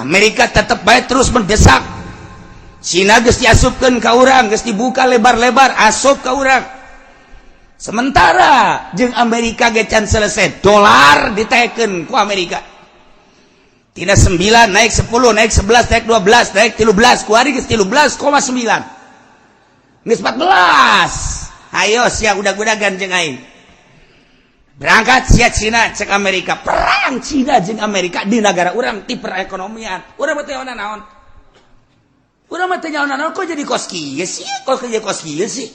Amerika tetap baik terus mendesak. Cina geus diasupkeun ka urang, geus dibuka lebar-lebar asup ka urang. Sementara jeung Amerika ge can selesai, dolar ditaekkeun ku Amerika. Tina 9 naik 10, naik 11, naik 12, naik 13, kuari geus 13,9. Geus 14. Ayo sia udag-udagan jeung aing. Berangkat sia Cina, cek Amerika. Perang Cina jeung Amerika di negara urang ti perekonomian. Urang mah teu naon. Urang mah teu naon, kok jadi kos kieu sih? Kok jadi kos kieu sih?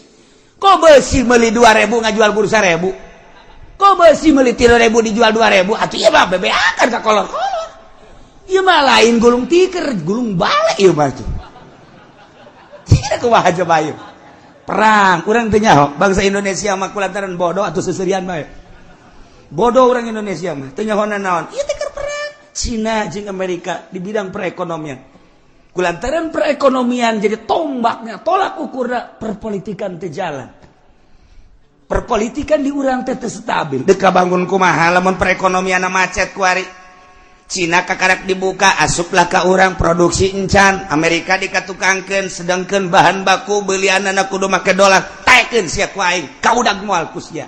Kok besi meuli 2000 ngajual kudu 1000? Kok besi meuli 3000 dijual 2000? Atuh ieu mah bebeakan ka kolor-kolor. Ieu mah lain gulung tikar, gulung balik ieu mah tuh. Tidak kumaha coba ieu. Perang, urang teu nyaho bangsa Indonesia mah kulantaran bodoh atau seserian bae. Bodoh orang Indonesia mah teu nyaho naon. Ieu teh perang Cina jeung Amerika di bidang perekonomian. Kulantaran perekonomian jadi tombaknya, tolak ukurna perpolitikan teu jalan. Perpolitikan di urang teh teu stabil. Deka bangun kumaha lamun perekonomian macet kuari. Cina kakarak dibuka, asuplah ka urang, produksi encan. Amerika dikatukangkeun, sedangkan bahan baku belianana kudu make dolar. Taekeun sia ku aing, kaudag moal ku sia.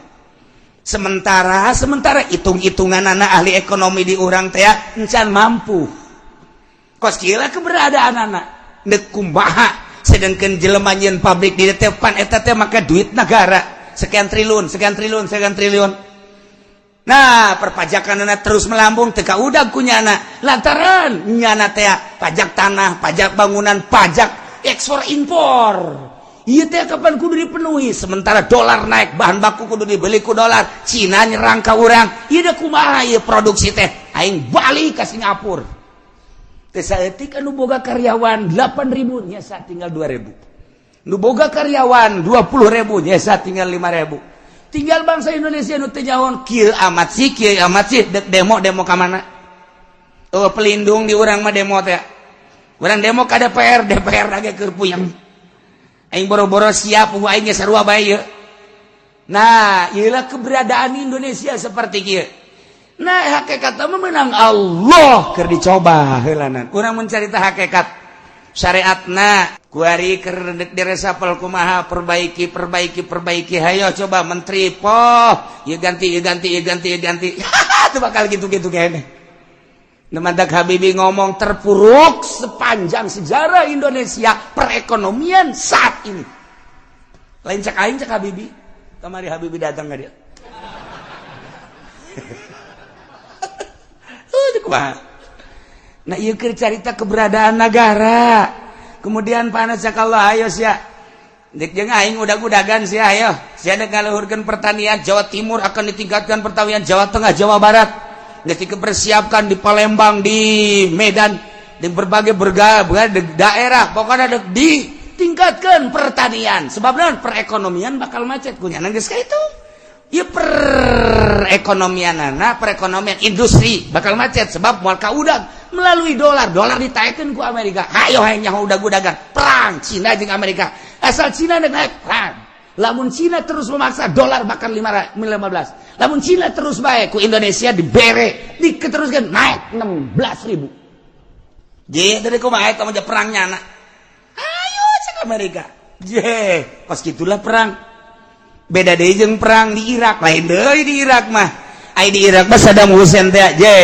Sementara sementara hitung-hitungan anak ahli ekonomi di urang teh encan mampu. Kos kieu keberadaan anak nek kumaha, sedangkan jelema nyieun pabrik di depan eta teh make duit negara sekian triliun, sekian triliun, sekian triliun. Nah, perpajakan anak terus melambung, teu kaudag ku nyana lantaran nyana teh pajak tanah, pajak bangunan, pajak ekspor impor. Iya teh kapan kudu dipenuhi, sementara dolar naik, bahan baku kudu dibeli ku dolar. Cina nyerang ka urang, ieu teh kumaha ieu produksi teh? Aing balik ke Singapura teh. Saeutik anu boga karyawan 8000 nyesa tinggal 2000, nu boga karyawan 20.000 nyesa tinggal 5000. Tinggal bangsa Indonesia nu teu nyaho, kieu amat sih, kieu amat sih. Dek demo, demo ka mana? Oh, pelindung di urang mah. Demo teh urang demo ka DPR, DPR lagi keur puyeng. Aing boro-boro siap, aing sarua bae ieu. Nah, ieulah keberadaan Indonesia seperti kieu. Nah, hakikat mah menang Allah keur dicoba heulanan. Urang mencarita hakikat syariatna kuari keur diresapel kumaha, perbaiki, perbaiki, perbaiki. Hayo coba menteri poh, ieu ganti, ieu ganti, ieu ganti, ieu ganti. Itu bakal gitu-gitu kayaknya. Nemandak Habibie ngomong terpuruk sepanjang sejarah Indonesia perekonomian saat ini. Lain cek aing, cek Habibie. Kamari Habibie datang nggak dia? Kumaha? Nah, ieu keur carita keberadaan negara. Kemudian panas cek Allah, ayo sia. Dek jeung aing udag-udagan sia, ayo. Sia dek ngaluhurkeun pertanian Jawa Timur, akan ditingkatkan pertanian Jawa Tengah, Jawa Barat. Geus dipersiapkan di Palembang, di Medan, di berbagai berbagai daerah, pokoknya dek ditingkatkan pertanian. Sebab naon? Perekonomian bakal macet kunya geus ka itu. Ya, perekonomian anak, perekonomian industri bakal macet sebab moal kaudag melalui dolar. Dolar ditaikkan ku Amerika. Hayo hayang nyaho udag-udagan perang Cina jeung Amerika. Asal Cina naik, naik perang. Lamun Cina terus memaksa, dolar bakal 15. Lamun Cina terus baik ku Indonesia dibere, diketeruskan naik 16 ribu. Je, dari kumaha eta mah perangnya anak. Ayo cek Amerika. Je, pas gitulah perang. Beda deui jeung perang di Irak, lain deui di Irak mah. Ai di Irak mah Saddam Hussein teh, je,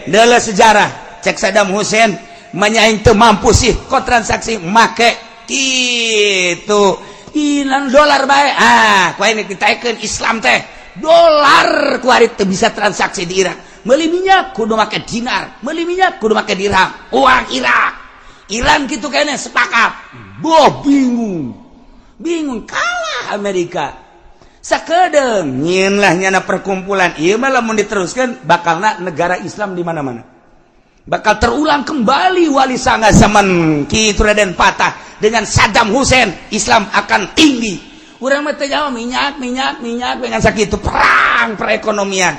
deuleu sejarah. Cek Saddam Hussein, manya aing teu mampu sih kok transaksi make gitu. Ilan dolar bae. Ah, ku aing ditaekeun Islam teh. Dolar ku ari teu bisa transaksi di Irak. Meuli minyak kudu make dinar, meuli minyak kudu make dirham. Uang Irak. Iran gitu kayaknya sepakat. Boh, bingung. Bingung kalah Amerika. Sakedeung nyieun lah nyana perkumpulan. Ieu mah lamun diteruskan bakalna negara Islam di mana-mana. Bakal terulang kembali Wali Sanga zaman Ki Raden Patah dengan Saddam Hussein. Islam akan tinggi. Urang mah teu jauh minyak, minyak, minyak dengan sakitu perang perekonomian.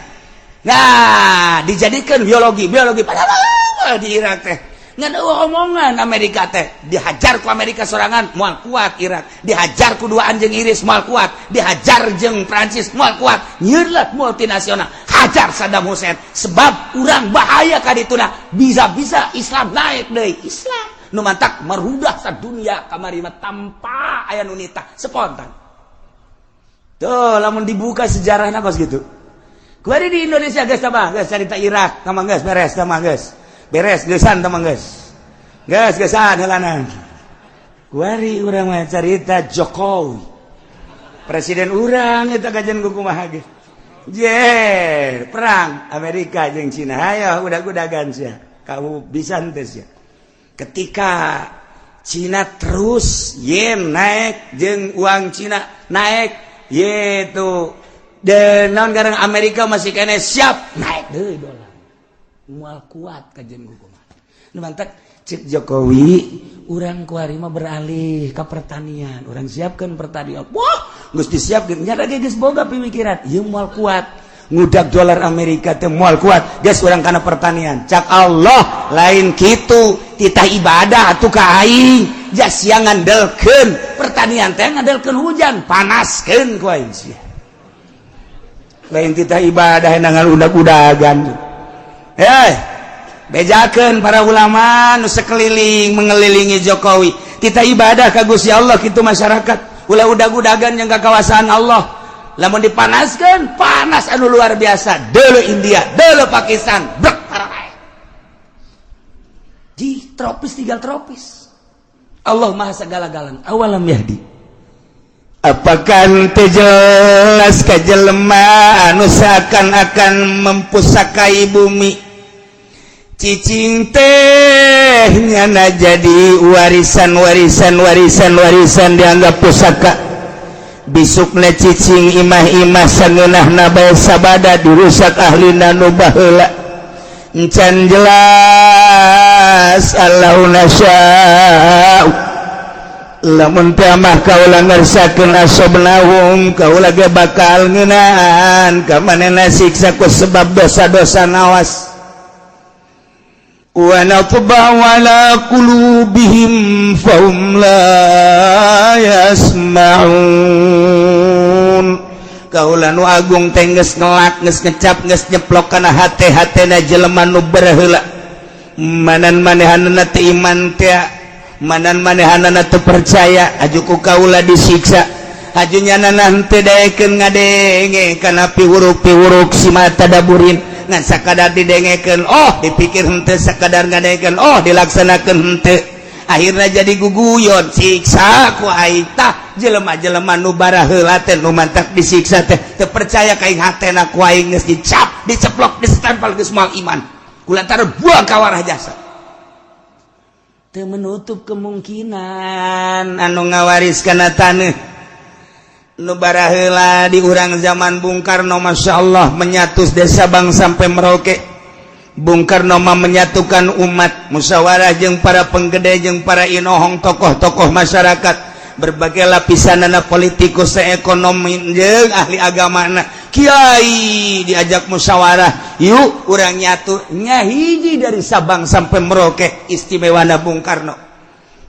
Nah, dijadikan biologi, biologi padahal di Irak teh. Ngan euweuh omongan Amerika teh. Dihajar ku Amerika sorangan moal kuat Irak, dihajar ku dua anjing Inggris moal kuat, dihajar jeung Prancis moal kuat. Nyeurlah multinasional, hajar Saddam Hussein, sebab urang bahaya ka dituna, bisa-bisa Islam naik deui. Islam nu mantak merudah sadunia kamari mah tanpa aya nu nitah, spontan. Tuh, lamun dibuka sejarahna kos gitu. Kuari di Indonesia geus tambah geus carita Irak tambah geus beres, tambah geus beres, geusan tambah geus geus geusan heulanan. Kuari urang mah carita Jokowi, presiden urang eta kajian kumaha ge. Je, perang Amerika jeung Cina, hayo udah-udagan sia. Kamu bisa henteu sia? Ketika Cina terus yen naik jeung uang Cina naik, yaitu dan naon garang Amerika masih kene siap naik deui dolar, moal kuat kajian kumaha. Nu mantak cek Jokowi, urang kuari mah beralih ke pertanian, urang siapkan pertanian. Wah, geus disiapkeun nya ge, geus boga pemikiran ieu moal kuat ngudak dolar Amerika teh, moal kuat, geus urang kana pertanian. Cak Allah, lain kitu, titah ibadah atuh ka aing, jas yang ngandelkeun pertanian teh ngandelkeun hujan, panaskeun ku aing sia. Lain titah ibadah nangan udag-udagan. Eh, bejakeun para ulama nu sekeliling mengelilingi Jokowi, titah ibadah ka Gusti Allah kitu. Masyarakat ulah udag-udagan yang kawasan Allah. Lamun dipanaskan, panas anu luar biasa. Dulu India, dulu Pakistan, brek tarae. Di tropis, tinggal tropis. Allah Maha segala-galana. Awalam yahdi, apakah teu jelas ka jelema anu seakan-akan mempusakai bumi? Cicing teh nyana jadi warisan, warisan, warisan, warisan, dianggap pusaka. Bisukna cicing imah-imah sangeunahna bae sabada dirusak ahlina nu baheula. Encan jelas allau nasya'u, lamun teh mah kaula ngersakeun, asobnahum, kaula ge bakal ngeunaan ka manehna siksa ku sebab dosa-dosa. Nawas, wa natba'u ala qulubihim fahum la yasma'un. Kaula nu agung teh geus ngelak, geus ngecap, geus nyeplok kana hate-hatena jelema nu baheula. Manan manehanana teu iman teh, manan manehanana teu percaya, aju ku kaula disiksa. Aju nyanana henteu daekeun ngadenge kana piwuruk-piwuruk si mata daburin, ngan sakadar didengekeun oh dipikir henteu, sakadar ngadengekeun oh dilaksanakeun henteu, akhirnya jadi guguyon, siksa ku aing. Tah, jelema-jelema nu baraheula teh nu mantak disiksa teh teu percaya ka aing, hatena ku aing geus dicap, diceplok, disestempel geus moal iman kulantaran buang kawarah jasa. Teu menutup kemungkinan anu ngawaris kana taneuh nu baraheula di urang zaman Bung Karno, Masya Allah, menyatus desa Bang sampai Merauke. Bung Karno mah menyatukan umat, musyawarah jeung para penggede jeung para inohong, tokoh-tokoh masyarakat berbagai lapisan, anak politikus, ekonomi jeung ahli agama, kiai diajak musyawarah, yuk urang nyatu nyahiji dari Sabang sampai Merauke. Istimewa Bung Karno,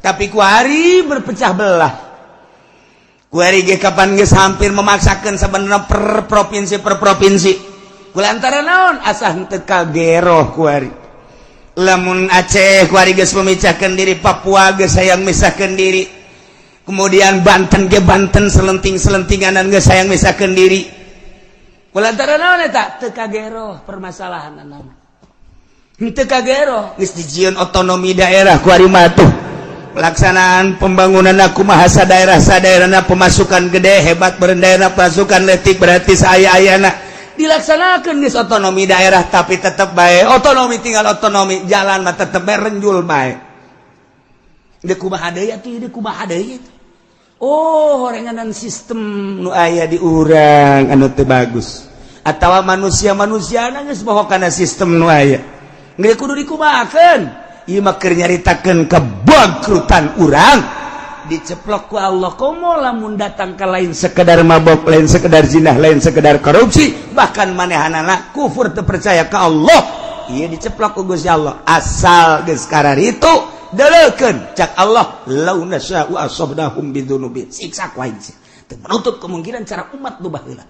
tapi kuari berpecah belah. Kuari ge kapan geus hampir memaksakan sebenarnya per provinsi, per provinsi, kulantaran naon? Asa henteu kageroh kuari. Lamun Aceh kuari geus memecahkan diri, Papua geus hayang misahkeun diri, kemudian Banten ge, Banten selenting-selentinganan geus hayang misahkeun diri. Kulantaran naon eta? Teu kageroh permasalahan nama, henteu kageroh. Geus dijieun otonomi daerah kuari mah tuh, pelaksanaan pembangunan aku mahasa daerah sadaerahna, pemasukan gede hebat berendaerah, pasukan letik berarti saya ayana dilaksanakan geus otonomi daerah, tapi tetap baik otonomi tinggal otonomi, jalan mah tetep bae renjul bae. Deuk kumaha deui atuh, deuk kumaha deui? Oh, horenganan sistem nu aya di urang anu teu bagus atawa manusia-manusia geus bohong kana sistem nu aya, geus kudu dikumahakeun. Ieu mah keur nyaritakeun kebangkrutan urang diceplok ku Allah. Komo lamun datang ke lain sekedar mabok, lain sekedar zinah, lain sekedar korupsi, bahkan manehanana kufur, teu percaya ka Allah. Ieu diceplok ku Gusti Allah. Asal geus kararitu deleukeun, cak Allah, lau nasya'u asabnahum bidzunubihim, siksa ku aing. Teu menutup kemungkinan cara umat nu baheula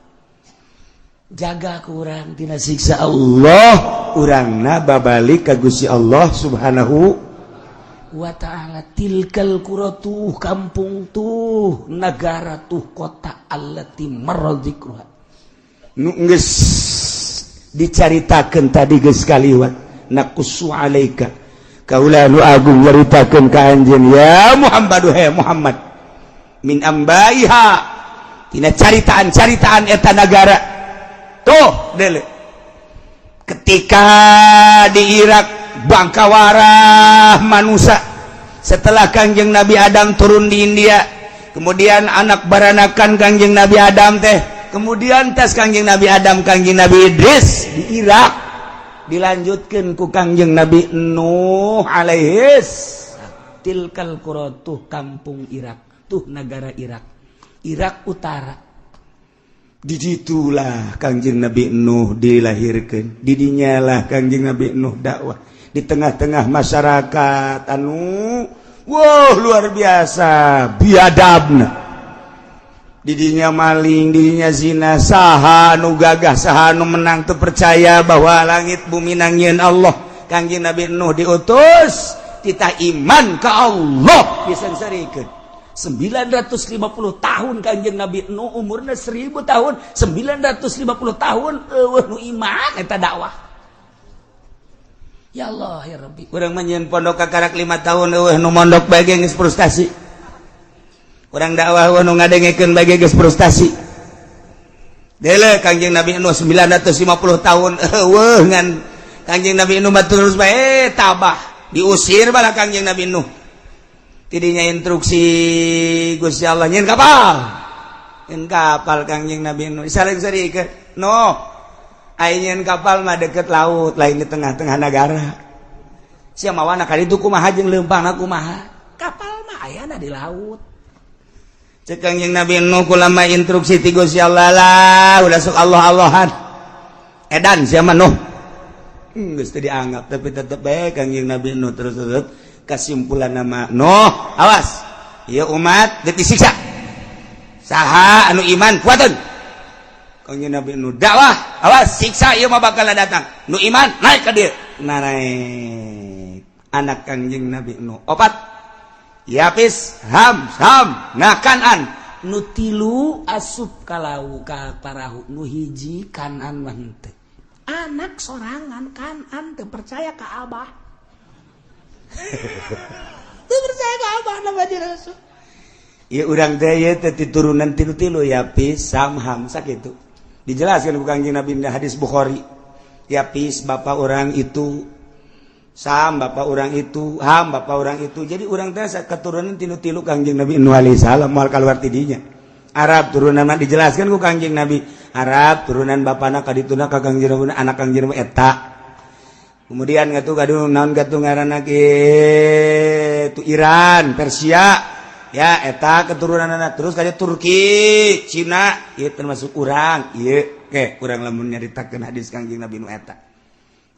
jaga kurang tina siksa Allah, urangna babalik ka Gusti Allah Subhanahu wa ta'ala. Tilkal qura, tuh kampung, tuh negara, tuh kota, allati marra dzikruha, nu geus dicaritakeun tadi, geus kaliwat. Naqussu alaika, kaula nu agung nyaritakeun ka anjeun ya Muhammad, he Muhammad, min ambaiha, tina caritaan-caritaan eta nagara. Tuh dele, ketika di Irak bangkawarah manusia setelah Kangjeng Nabi Adam turun di India, kemudian anak baranakan Kangjeng Nabi Adam teh, kemudian tes Kangjeng Nabi Adam, Kangjeng Nabi Idris di Irak, dilanjutkan ku Kangjeng Nabi Nuh alaihis. Tilkal qura, tuh kampung Irak, tuh negara Irak, Irak Utara. Diditulah Kangjeng Nabi Nuh dilahirkan, didinyalah Kangjeng Nabi Nuh dakwah di tengah-tengah masyarakat anu wow, luar biasa biadabna. Didinya maling, didinya zina, saha nu gagah, saha nu menang, tuh percaya bahwa langit bumi nangieun Allah. Kangjeng Nabi Nuh diutus, kita iman ke Allah disengsarikeun 950 tahun. Kanjeng Nabi Nuh umurnya 1000 tahun, 950 tahun euweuh nu iman eta dakwah. Ya Allah ya Rabbi, urang mah nyieun pondok kakarak 5 tahun, euweuh nu mondok bae geus frustasi. Urang dakwah, euweuh nu ngadengekeun bae geus frustasi. Dele Kanjeng Nabi Nuh 950 tahun euweuh, ngan Kanjeng Nabi Nuh mah terus bae tabah. Diusir bala Kanjeng Nabi Nuh. Tidinya instruksi Gusti Allah, nyieun kapal, nyieun kapal. Kangjeng Nabi Nuh saling seri ke no, nyieun kapal mah deket laut, lain di tengah-tengah negara. Sia mawana kali itu kumaha jeung leumpangna kumaha? Kapal mah ayana di laut, cek Kangjeng Nabi Nuh. Kulama instruksi ti Gusti Allah lah, udah sok Allah Allahan, edan sia mah Nuh. Geus teu dianggap, tapi tetep bae Kangjeng Nabi Nuh terus terus. Kesimpulan nama Nuh, awas ya umat, disiksa, saha anu iman kuatun. Kangjeng Nabi Nuh dakwah, awas siksa ieu mah bakal datang, nu iman naik ka dieu. Nah, naik anak Kangjeng Nabi Nuh opat, Yapis, Ham, Sam, nah Kanan. Nu tilu asup kalau ka parahu, nu hiji Kanan mah henteu. Anak sorangan Kanan teu percaya ka abah, teu percaya ka abah nama dia. Ya urang teh ieu teh turunan tilu-tilu, Yapis, Sam, Ham, sakitu. Dijelaskan ku Kangjeng Nabi di hadis Bukhari. Yapis bapak orang itu, Sam bapak orang itu, Ham bapak orang itu. Jadi urang teh keturunan tilu-tilu Kangjeng Nabi Nuh alaihi salam, moal keluar tidinya. Arab turunan mah dijelaskan ku Kangjeng Nabi. Arab turunan bapana kadituna ka Kangjeng Nabi, anak Kangjeng Nabi eta. Kemudian ngatu kadu naon gatu ngaranna kitu, Iran, Persia ya, eta keturunan anak. Terus kayak Turki, Cina, ieu termasuk urang ieu ke urang lamun nyaritakeun hadis Kangjeng Nabi nu eta.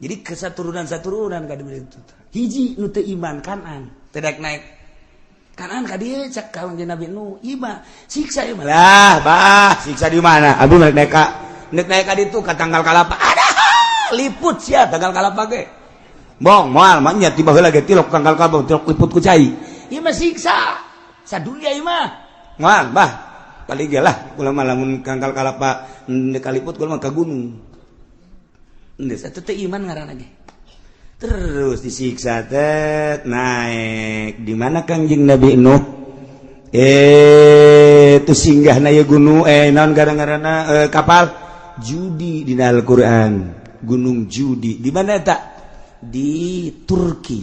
Jadi kesaturunan saturunan ka itu. Hiji nu teu iman, Kanan, teu daek naik. Kanan ka dieu, cek Kangjeng Nabi nu, ieu siksa ieu lah bah. Siksa di mana? Abi naik naik ka, naik naik ka ditu ka tanggal kalapa, ada liput sia tanggal kalapa ge. Bong moal mah nya, tiba heula ge tilok tanggal kalapa, tilok liput ku cai. Ieu mah siksa sadunya ieu mah, moal bah. Paling ge lah kula mah lamun tanggal kalapa kaliput, kula mah ka gunung. Geus atuh, teu iman ngaranna ge. Terus disiksa teh naik di mana Kangjeng Nabi Nuh itu singgah na ieu gunung, naon gara-garana, kapal Judi di Al-Qur'an, Gunung Judi. Di mana tak? Di Turki.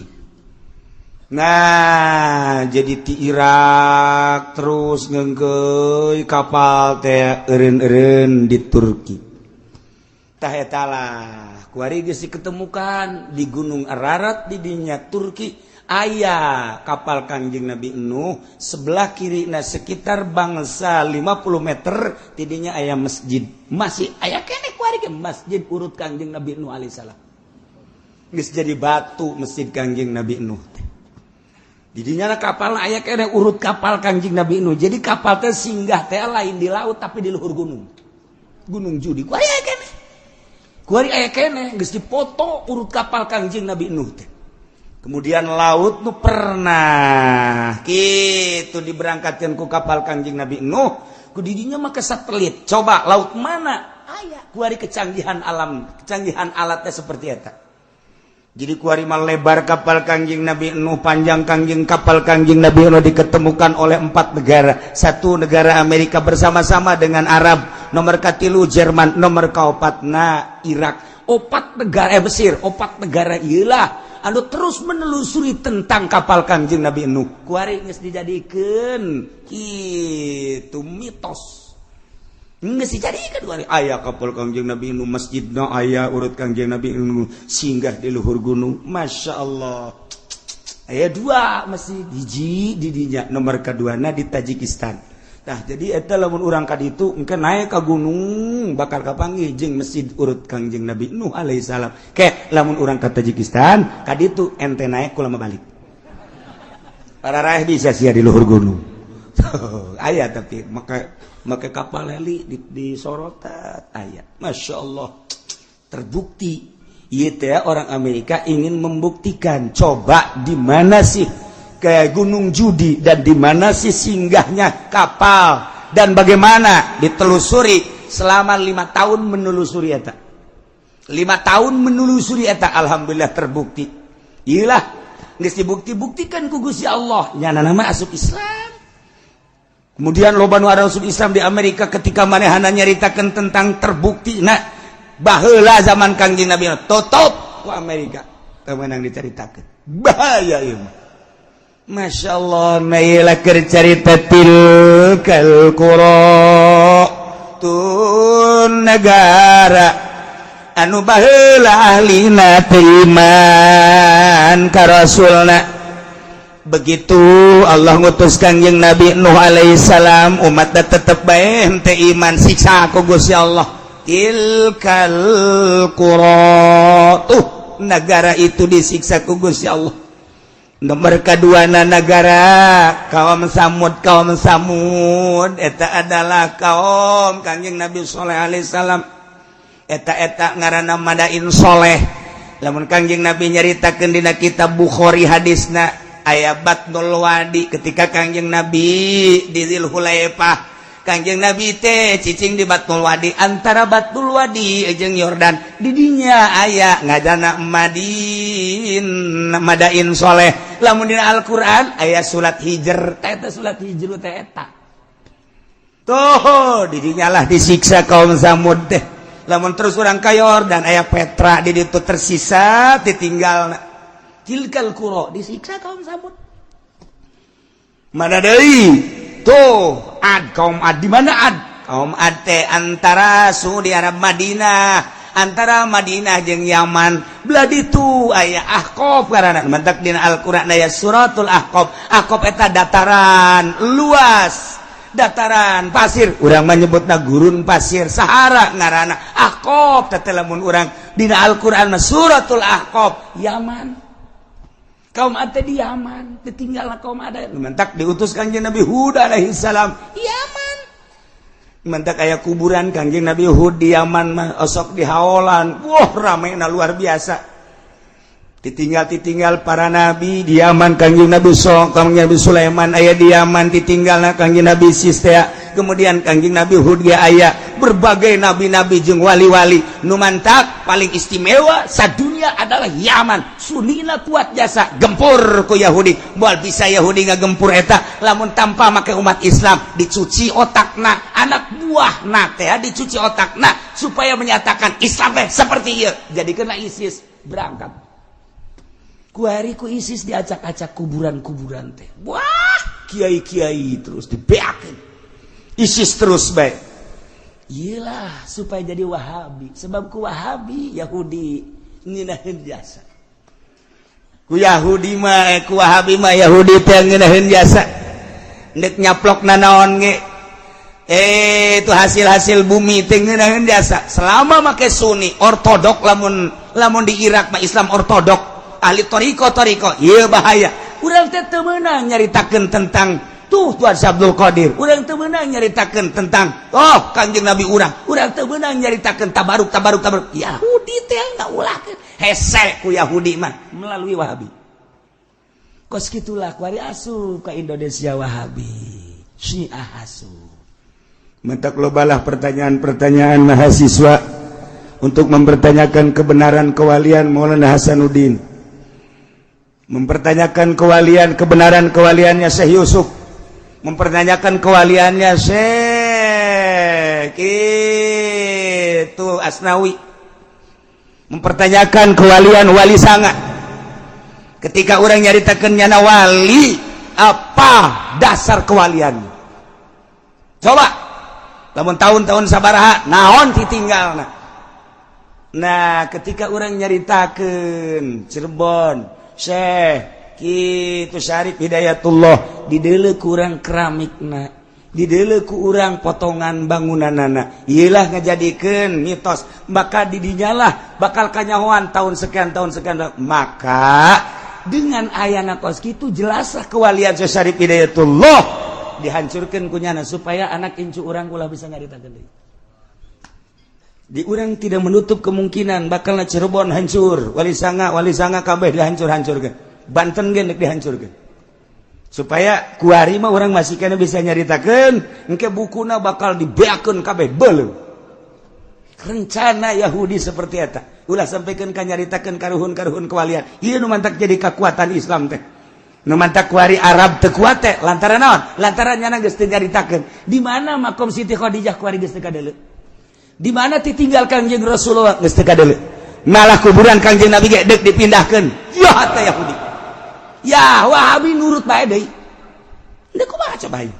Nah, jadi di Irak terus ngengkeuy kapal teh eureun-eureun di Turki. Tah eta lah kuari geus diketemukan di Gunung Ararat di dinya Turki aya kapal Kangjeng Nabi Nuh. Sebelah kiri, nah, sekitar bangsa 50 meter tidinya aya masjid, masih aya keneh kuari ge masjid urut Kangjeng Nabi Nuh alaihissalam. Geus jadi batu masjid Kangjeng Nabi Nuh teh. Didinya kapal aya keneh urut kapal Kangjeng Nabi Nuh. Jadi kapal teh singgah teh lain di laut, tapi di luhur gunung. Gunung Judi. Kuari aya keneh. Kuari aya keneh geus dipoto urut kapal Kangjeng Nabi Nuh teh. Kemudian laut nu pernah kitu diberangkatkan ku kapal Kangjeng Nabi Nuh, ku didinya mah ke satelit. Coba laut mana? Aya kuari kecanggihan alam, kecanggihan alatnya seperti eta. Jadi kuari mah lebar kapal Kangjeng Nabi Nuh, panjang Kangjeng kapal Kangjeng Nabi Nuh diketemukan oleh empat negara. Satu negara Amerika bersama-sama dengan Arab, nomor katilu Jerman, nomor kaopatna Irak. Opat negara, Mesir, opat negara iyalah anu terus menelusuri tentang kapal Kangjeng Nabi Nuh. Kuari geus dijadikeun kitu mitos. Geus dijadikeun kuari aya kapal Kangjeng Nabi Nuh, masjidna aya urut Kangjeng Nabi Nuh singgah di luhur gunung. Masya Allah. Aya dua masjid, hiji di dinya, nomor keduana di Tajikistan. Nah, jadi eta lamun urang ka ditu engke naik ka gunung bakal kapanggih jeung masjid urut Kangjeng Nabi Nuh alaihi salam. Ke lamun urang ka Tajikistan ka ditu ente naik kula balik. Para raih bisa sia di luhur gunung. Aya, tapi maka make kapal heli di sorotat aya. Masya Allah, terbukti. Ieu teh orang Amerika ingin membuktikan, coba di mana sih kayak Gunung Judi dan di mana sih singgahnya kapal dan bagaimana ditelusuri selama 5 tahun menelusuri eta, 5 tahun menelusuri eta. Alhamdulillah terbukti. Iyalah, geus dibukti-buktikan ku Gusti Allah, nyana nama asup Islam. Kemudian loba nu asup Islam di Amerika ketika manehana nyaritakeun tentang terbukti. Nah, baheula zaman Kangjeng Nabi tutup ku Amerika, teu meunang dicaritakeun, bahaya ieu mah. Masya Allah, nah, keur carita tilkal qura, tun negara anu baheula ahlina teu iman ka rasulna. Begitu Allah ngutus Kangjeng Nabi Nuh alaihissalam, umat tetep bae henteu iman, siksa ku Gusti Allah. Tilkal qura, tuh negara itu disiksa ku Gusti Allah. Nomor kedua negara kaum Samud. Kaum Samud eta adalah kaum Kangjeng Nabi Sholeh alaihissalam. Eta eta ngaranna Madain Soleh. Lamun Kangjeng Nabi nyaritakeun dina kitab Bukhari, hadisna aya Batnul Wadi. Ketika Kangjeng Nabi di Dzulhulaifah, Kangjeng Nabi teh cicing di Batnul Wadi, antara Batnul Wadi jeung Yordan. Didinya aya ngajana Madin, Madain Soleh. Lamun dina Al-Qur'an aya surat Hijr, teh eta surat Hijr teh eta tuh. Didinya lah disiksa kaum Samud teh. Lamun terus urang ka Yordan, aya Petra di ditu tersisa ditinggal. Tilkal qura disiksa kaum Samud. Mana deui tuh? Ad, kaum Ad. Di mana Ad? Kaum Ad teh antara Saudi Arab, Madinah, antara Madinah jeung Yaman belah ditu aya Ahqaf karana mantak dina Al-Qur'an aya suratul Ahqaf. Ahqaf eta dataran luas, dataran pasir, urang menyebutna gurun pasir, Sahara ngaranna. Ahqaf teh lamun urang dina Al-Qur'an mah suratul Ahqaf, Yaman. Kaum Ad di Yaman ditinggal. Kaum Ad mantak diutus Kanjeng Nabi Hud alaihi salam Yaman, mantak aya kuburan Kanjeng Nabi Hud di Yaman mah osok di haolan. Wah, rame na luar biasa. Ditinggal ditinggal para nabi di Yaman. Kanjeng Nabi So, Kanjeng Nabi Sulaiman aya di Yaman, ditinggal Kanjeng Nabi Sistea, kemudian Kanjeng Nabi Hud ge aya, berbagai nabi-nabi jeung wali-wali. Nu mantak paling istimewa sadunia adalah Yaman. Sunina kuat jasa gempur ku Yahudi. Moal bisa Yahudi ngagempur eta lamun tanpa make umat Islam dicuci otakna, anak buahna teh dicuci otakna supaya menyatakan Islam teh seperti ieu. Jadi kena ISIS berangkat kuari ku ISIS diacak-acak kuburan-kuburan teh. Wah, kiai-kiai terus dibeakeun ISIS terus baik. Iyalah, supaya jadi Wahabi, sebab ku Wahabi Yahudi ngeunaheun jasa. Ku Yahudi mah, ku Wahabi mah Yahudi teh ngeunaheun jasa. Ndek nyaplok nanaon ge, itu hasil-hasil bumi teh ngeunaheun jasa selama make Sunni ortodok. Lamun Lamun di Irak mah Islam ortodok, ahli toriko toriko. Iya bahaya. Urang teh teu meunang nyaritakeun tentang tuh Tuan Syekh Abdul Qadir. Urang teu meunang nyaritakeun tentang oh Kanjeng Nabi urang. Urang teu meunang nyaritakeun tabaruk tabaruk tabaruk. Yahudi teh ngaulahkeun. Hese ku Yahudi mah melalui Wahabi. Kos kitulah kuari asup ka Indonesia Wahabi. Syiah asup. Mentak lobalah pertanyaan-pertanyaan mahasiswa untuk mempertanyakan kebenaran kewalian Maulana Hasanuddin, mempertanyakan kewalian kebenaran kewaliannya Syekh Yusuf, mempertanyakan kewaliannya Syekh itu Asnawi, mempertanyakan kewalian Wali Sanga. Ketika orang nyaritakeun nyana wali, apa dasar kewalian? Coba lamun tahun-tahun sabaraha naon ditinggal. Nah, ketika orang nyaritakeun Cirebon Syekh kitu Syarif Hidayatullah, dideuleu ku urang keramikna, dideuleu ku urang potongan bangunanana, iyalah ngajadikeun mitos. Maka didinyalah bakal kanyahoan tahun sekian tahun sekian. Maka dengan ayana kos kitu jelaslah kewalian Syekh Syarif Hidayatullah dihancurkan kunyana supaya anak incu urang ulah bisa nyaritakeun deui. Di urang tidak menutup kemungkinan bakal Cirebon hancur, Wali Sanga, Wali Sanga kabeh dihancur-hancurkan, Banten ge deuk dihancurkan, supaya kuari mah urang masih kena bisa nyaritakeun. Engke bukuna bakal dibeakeun kabeh beuleum. Rencana Yahudi seperti eta. Ulah sampaikan ka nyaritakeun karuhun-karuhun kewalian. Ieu nu mantak jadi kekuatan Islam teh, nu mantak kuari Arab teu kuat teh lantaran naon? Lantaran nyana geus teu nyaritakeun di mana makom Siti Khadijah. Kuari geus teu kadeuleu di mana ditinggal Kangjeng Rasulullah, geus teu kadeuleu. Malah kuburan Kangjeng Nabi ge deuk dipindahkeun. Ya teh Yahudi, ya Wahabi nurut bae deui. Deuk kumaha coba ieu?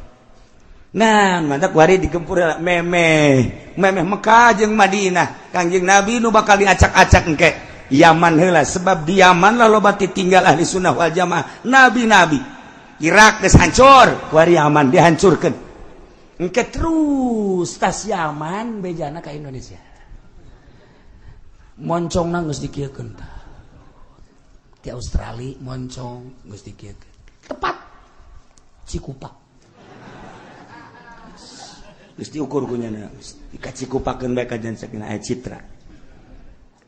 Nah, mantak kuari digempur memeh memeh Mekah jeung Madinah. Kangjeng Nabi nu bakal diacak-acak engke Yaman heula, sebab di Yaman lah loba tinggal ahli sunnah wal jamaah, nabi-nabi. Irak geus hancur, kuari Yaman dihancurkeun. Engke terus tas Yaman bejana ka Indonesia, moncongna geus dikieukeun tah. Di Australia moncong geus dikieukeun tepat Cikupa Geus diukur kunyana dikacikupakeun bae kajian sakinah aya citra.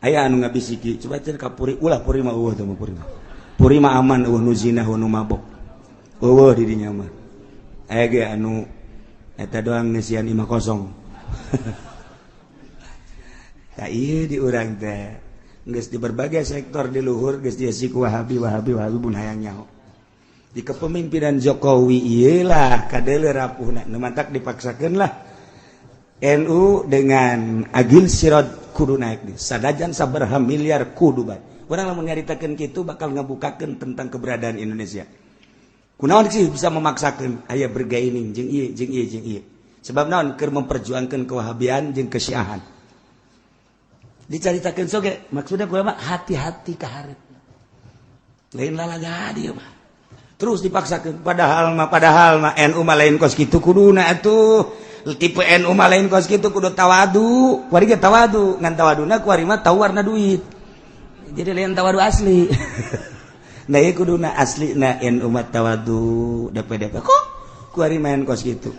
Aya anu ngabisiki, coba cenah ka Puri, ulah Puri mah eueuh teh mah. Puri mah, Puri mah aman, eueuh nu zina, eueuh nu mabok, eueuh di dinya mah. Aya ge anu eta doang ngeusian imah kosong. Tah, ieu di urang teh geus di berbagai sektor di luhur geus diisi ku Wahabi, Wahabi, Wahabi. Mun hayang nyaho di kepemimpinan Jokowi ieu lah kadeuleu rapuhna. Nu mantak dipaksakeun lah NU dengan Agil Siroj kudu naik di sadajan sabaraha miliar kudu bae. Urang lamun nyaritakeun kitu bakal ngabukakeun tentang keberadaan Indonesia. Kunaon sih bisa memaksakeun aya bergaining jeung ieu jeung ieu jeung ieu? Sebab naon? Keur memperjuangkan kewahabian jeung kesyiahan. Dicaritakeun soge maksudnya kumaha? Hati-hati ka hareup, lain lalaga dieu mah terus dipaksakeun. Padahal mah NU mah lain kos kitu kuduna atuh. Tipe NU mah lain kos kitu, kudu tawadu. Kuari ge tawadu, ngan tawaduna kuari mah tahu warna duit, jadi lain tawadu asli. Nah, ieu kuduna asli na NU mah tawadu DPDP. Kok kuari main kos kitu?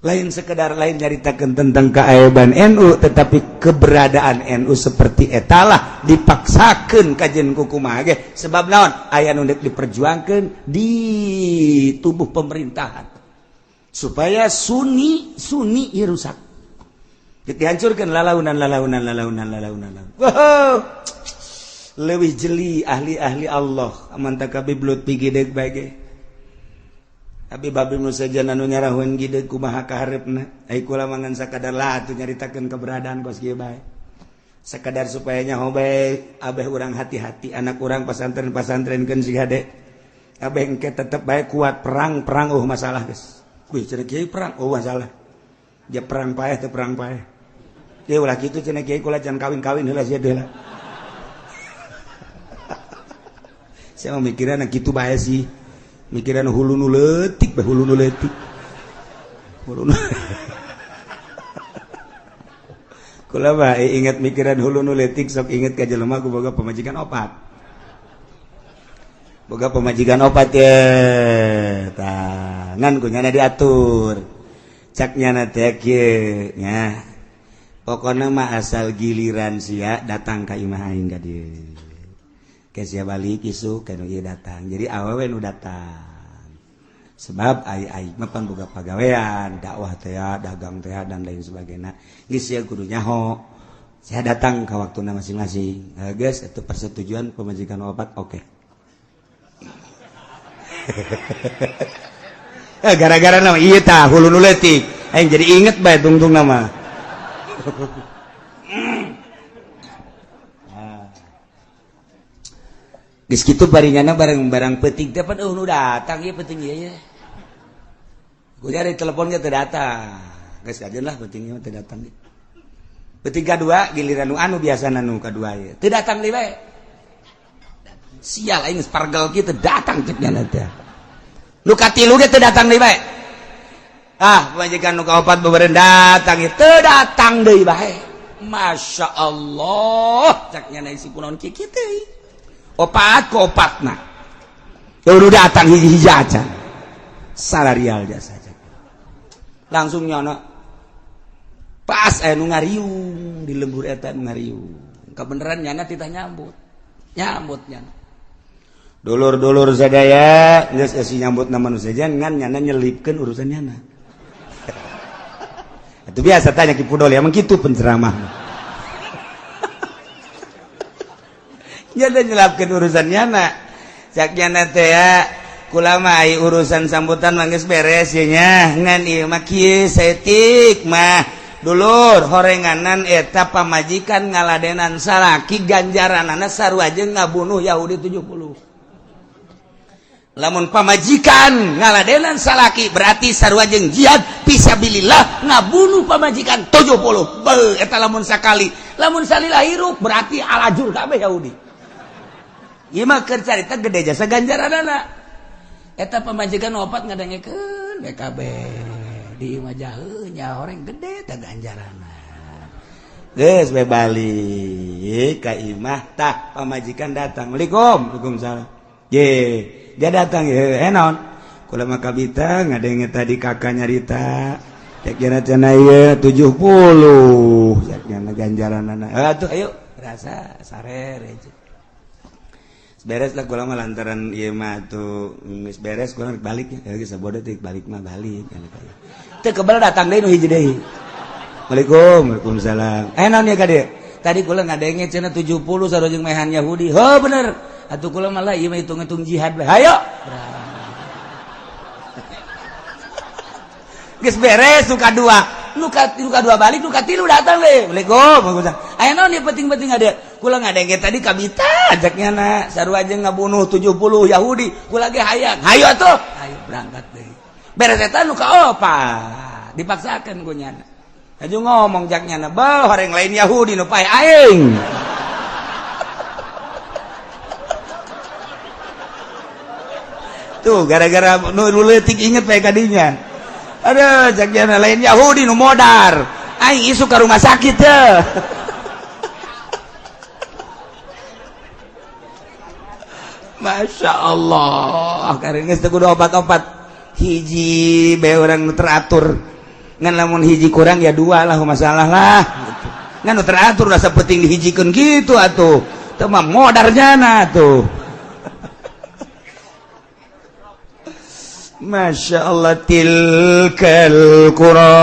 Lain sekedar lain nyaritakeun tentang keaiban NU, tetapi keberadaan NU seperti etalah dipaksakeun kajen kukumaha ge. Sebab naon? Aya nu diperjuangkeun di tubuh pemerintahan supaya Sunni Sunni ieu rusak, dihancurkan lalaunan lalaunan lalaunan lalaunan. Wow, leuwih jeli ahli-ahli Allah aman tak Habib Lutfi gideg bae ge. Habib Habib nu sejen anu nyarahun gideg kumaha kaharepna. Ai kula mah ngan sakadar lah atuh nyaritakeun keberadaan kos kieu bae, sekadar supaya nyaho bae. Abeh urang hati-hati, anak urang pasantren pasantrenkeun si hade. Abeh engke tetep bae kuat perang perang. Oh, masalah geus. Wih, cenah kiai perang, oh masalah. Dia perang paeh teh perang paeh. Dia ulah kitu cenah kiai, kula jangan kawin-kawin heula sia heula. Saya mau mikiran kitu bae sih. Mikiran hulu nu leutik bae, hulu nu leutik. Hulu nu. Kula mah inget mikiran hulu nu leutik, sok inget ka jelema ku boga pamajikan opat. Boga pamajikan opat ye. Tah, ngan ku nyana diatur. Cak nyana teh kieu nya. Pokona mah asal giliran sia datang ka imah aing ka dieu. Ke sia balik isuk ka nu ieu datang. Jadi awewe nu datang. Sebab ai ai mah pan boga pagawean, dakwah teh, dagang teh dan lain sebagainya. Geus sia kudu nyaho. Saya datang ke waktuna masing-masing. Geus itu persetujuan pemajikan opat, oke. Okay. Gara-gara nama ieu tah hulu nu leutik. Aing jadi inget bae tungtung nama. Geus kitu baringana bareng-barang peuting teh pan nu datang ieu peuting ieu ye. Ku cari teleponnya teu datang. Geus kajeun lah peutingnya teu datang. Peuting kadua giliran nu anu biasana nu kadua ieu. Teu datang deui bae. Sial aing geus pargel kieu teu datang cek nya teh. Nu katilu ge teu datang deui bae. Ah, pamajikan nu kaopat beureun datang ieu teu datang deui bae. Masya Allah, cek nya si kunaon kieu kieu teh. Opat ke opatna. Udah datang hiji-hiji aja. Salarial jasa aja. Langsung nyono. Pas aya nu ngariung di lembur eta nu ngariung. Kebeneran nyana titah nyambut. Nyambut nyana. Dulur-dulur sadaya geus esi nyambut na manusia ngan nyana nyelipkeun urusan nyana. Itu biasa tanya Ki Pudol emang kitu penceramah. Nyana nyelapkeun urusan nyana. Cak nyana teh ya kula mah ai urusan sambutan mah geus beres ye nya. Ngan ieu mah kieu saeutik mah dulur horenganan eta pamajikan ngaladenan salaki ganjaranana sarua jeung ngabunuh Yahudi 70. Lamun pamajikan ngaladenan salaki berarti sarua jeung jihad fisabilillah ngabunuh pamajikan 70. Beuh eta lamun sakali, lamun salila hirup berarti alajur kabeh Yahudi. Ieu mah keur carita gede jasa ganjaranana. Eta pamajikan opat ngadengekeun BKB di imah jaheu nya horeng gede teh ganjaranna. Geus we balik ka imah tah pamajikan datang. Assalamualaikum. Waalaikumsalam. Ye, dia datang ye, naon? Kula mah kabita ngadenge tadi kakak nyarita. Cek cenah cenah ieu 70. Cek cenah ganjaranana. Atuh ayo rasa sarere. Beres lah kula mah lantaran ieu mah atuh geus beres kula balik ya geus sabodo teh balik mah balik. Teu kebel datang deui nu hiji deui. Waalaikum, waalaikumsalam. Naon ya ka dieu? Tadi kula ngadenge cenah 70 sarua jeung mehan Yahudi. Heuh bener. Atuh kula mah lah ieu mah hitung-hitung jihad bae. Hayo. Geus beres nu kadua. Nu kadua balik, nu katilu datang deui. Waalaikum, waalaikumsalam. Aya naon ieu penting-penting ada? Kula ngadenge tadi kabita ajaknya na sarua jeung ngabunuh 70 Yahudi. Kula ge hayang. Hayo atuh. Hayo berangkat deui. Beres eta nu kaopat. Dipaksakeun ku nyana. Aju ngomong jak nyana, "Bah, horeng lain Yahudi nu pae aing." Tuh gara-gara nu leutik inget bae kadinya. Aduh, jak nyana lain Yahudi nu modar. Aing isuk ka rumah sakit teh. Masya Allah, karena geus teu kudu opat-opat. Hiji bae urang nu teratur. Ngan lamun hiji kurang ya dua lah masalah lah. Gitu. Ngan nu teratur rasa penting dihijikeun kitu atuh. Teu mah modar jana atuh. Masya Allah tilkal qura.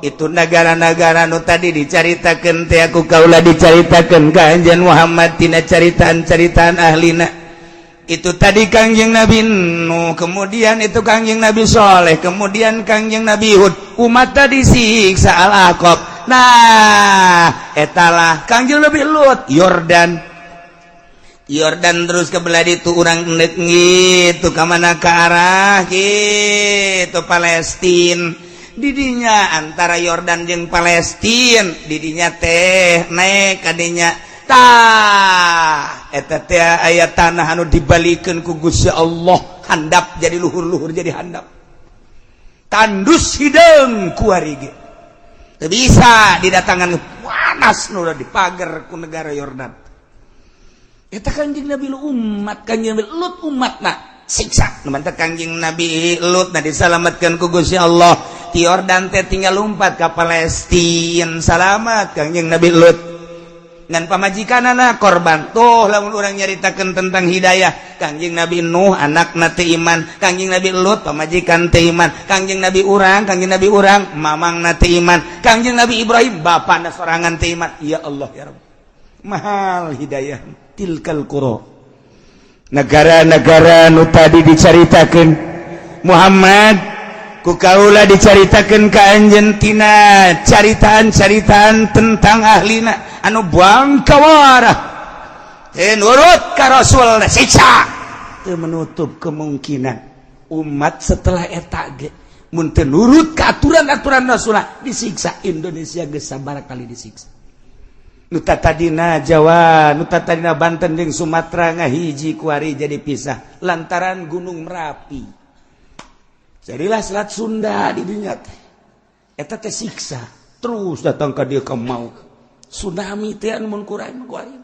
Itu negara-negara nu tadi dicaritakeun teh aku kaula dicaritakeun ka Anjeun Muhammad tina caritaan-caritaan ahlina. Itu tadi Kangjeng Nabi Nuh, kemudian itu Kangjeng Nabi Soleh, kemudian Kangjeng Nabi Hud. Umat tadi siksa Al-Aqab. Nah, etalah Kangjeng Nabi Lut, Yordan. Yordan terus ke belah ditu urang endek gitu ka mana ka arah gitu Palestin. Didinya antara Yordan jeung Palestin, didinya teh naik kadinya. Tah eta teh aya tanah anu dibalikeun ku Gusti Allah handap jadi luhur-luhur jadi handap. Tandus hideung kuari ge. Teu bisa didatangan, panas nu dipagar ku negara Yordan. Eta Kanjeng Nabi umat Kanjeng Nabi Lut, umatna siksa. Nu mantak Kanjeng Nabi Lut na disalamatkan ku Gusti Allah ti Yordan teh, tinggal lompat ka Palestina, salamat Kanjeng Nabi Lut ngan pamajikanana korban. Tuh, lamun urang nyaritakeun tentang hidayah, Kangjeng Nabi Nuh anakna teu iman, Kangjeng Nabi Lut pamajikan teu iman, Kangjeng Nabi urang, Kangjeng Nabi urang mamangna teu iman, Kangjeng Nabi Ibrahim bapakna sorangan teu iman. Ya Allah, ya Rabb, mahal hidayah. Tilkal qura, negara-negara nu tadi dicaritakeun Muhammad ku kaula, dicaritakeun ka anjeun tina caritaan-caritaan tentang ahlina anu bangkawara, nurut ka Rasul siksa. Teu menutup kemungkinan umat setelah eta ge mun teu nurut ka aturan-aturan Rasul disiksa. Indonesia geus sabaraha kali disiksa. Nu tadina Jawa, nu tadina Banten jeung Sumatera ngahiji, kuari jadi pisah lantaran Gunung Merapi. Jadilah Selat Sunda di dunia teh. Eta teh siksa terus datang ka dieu, ka mau tsunami teh anu mun kurang kuari.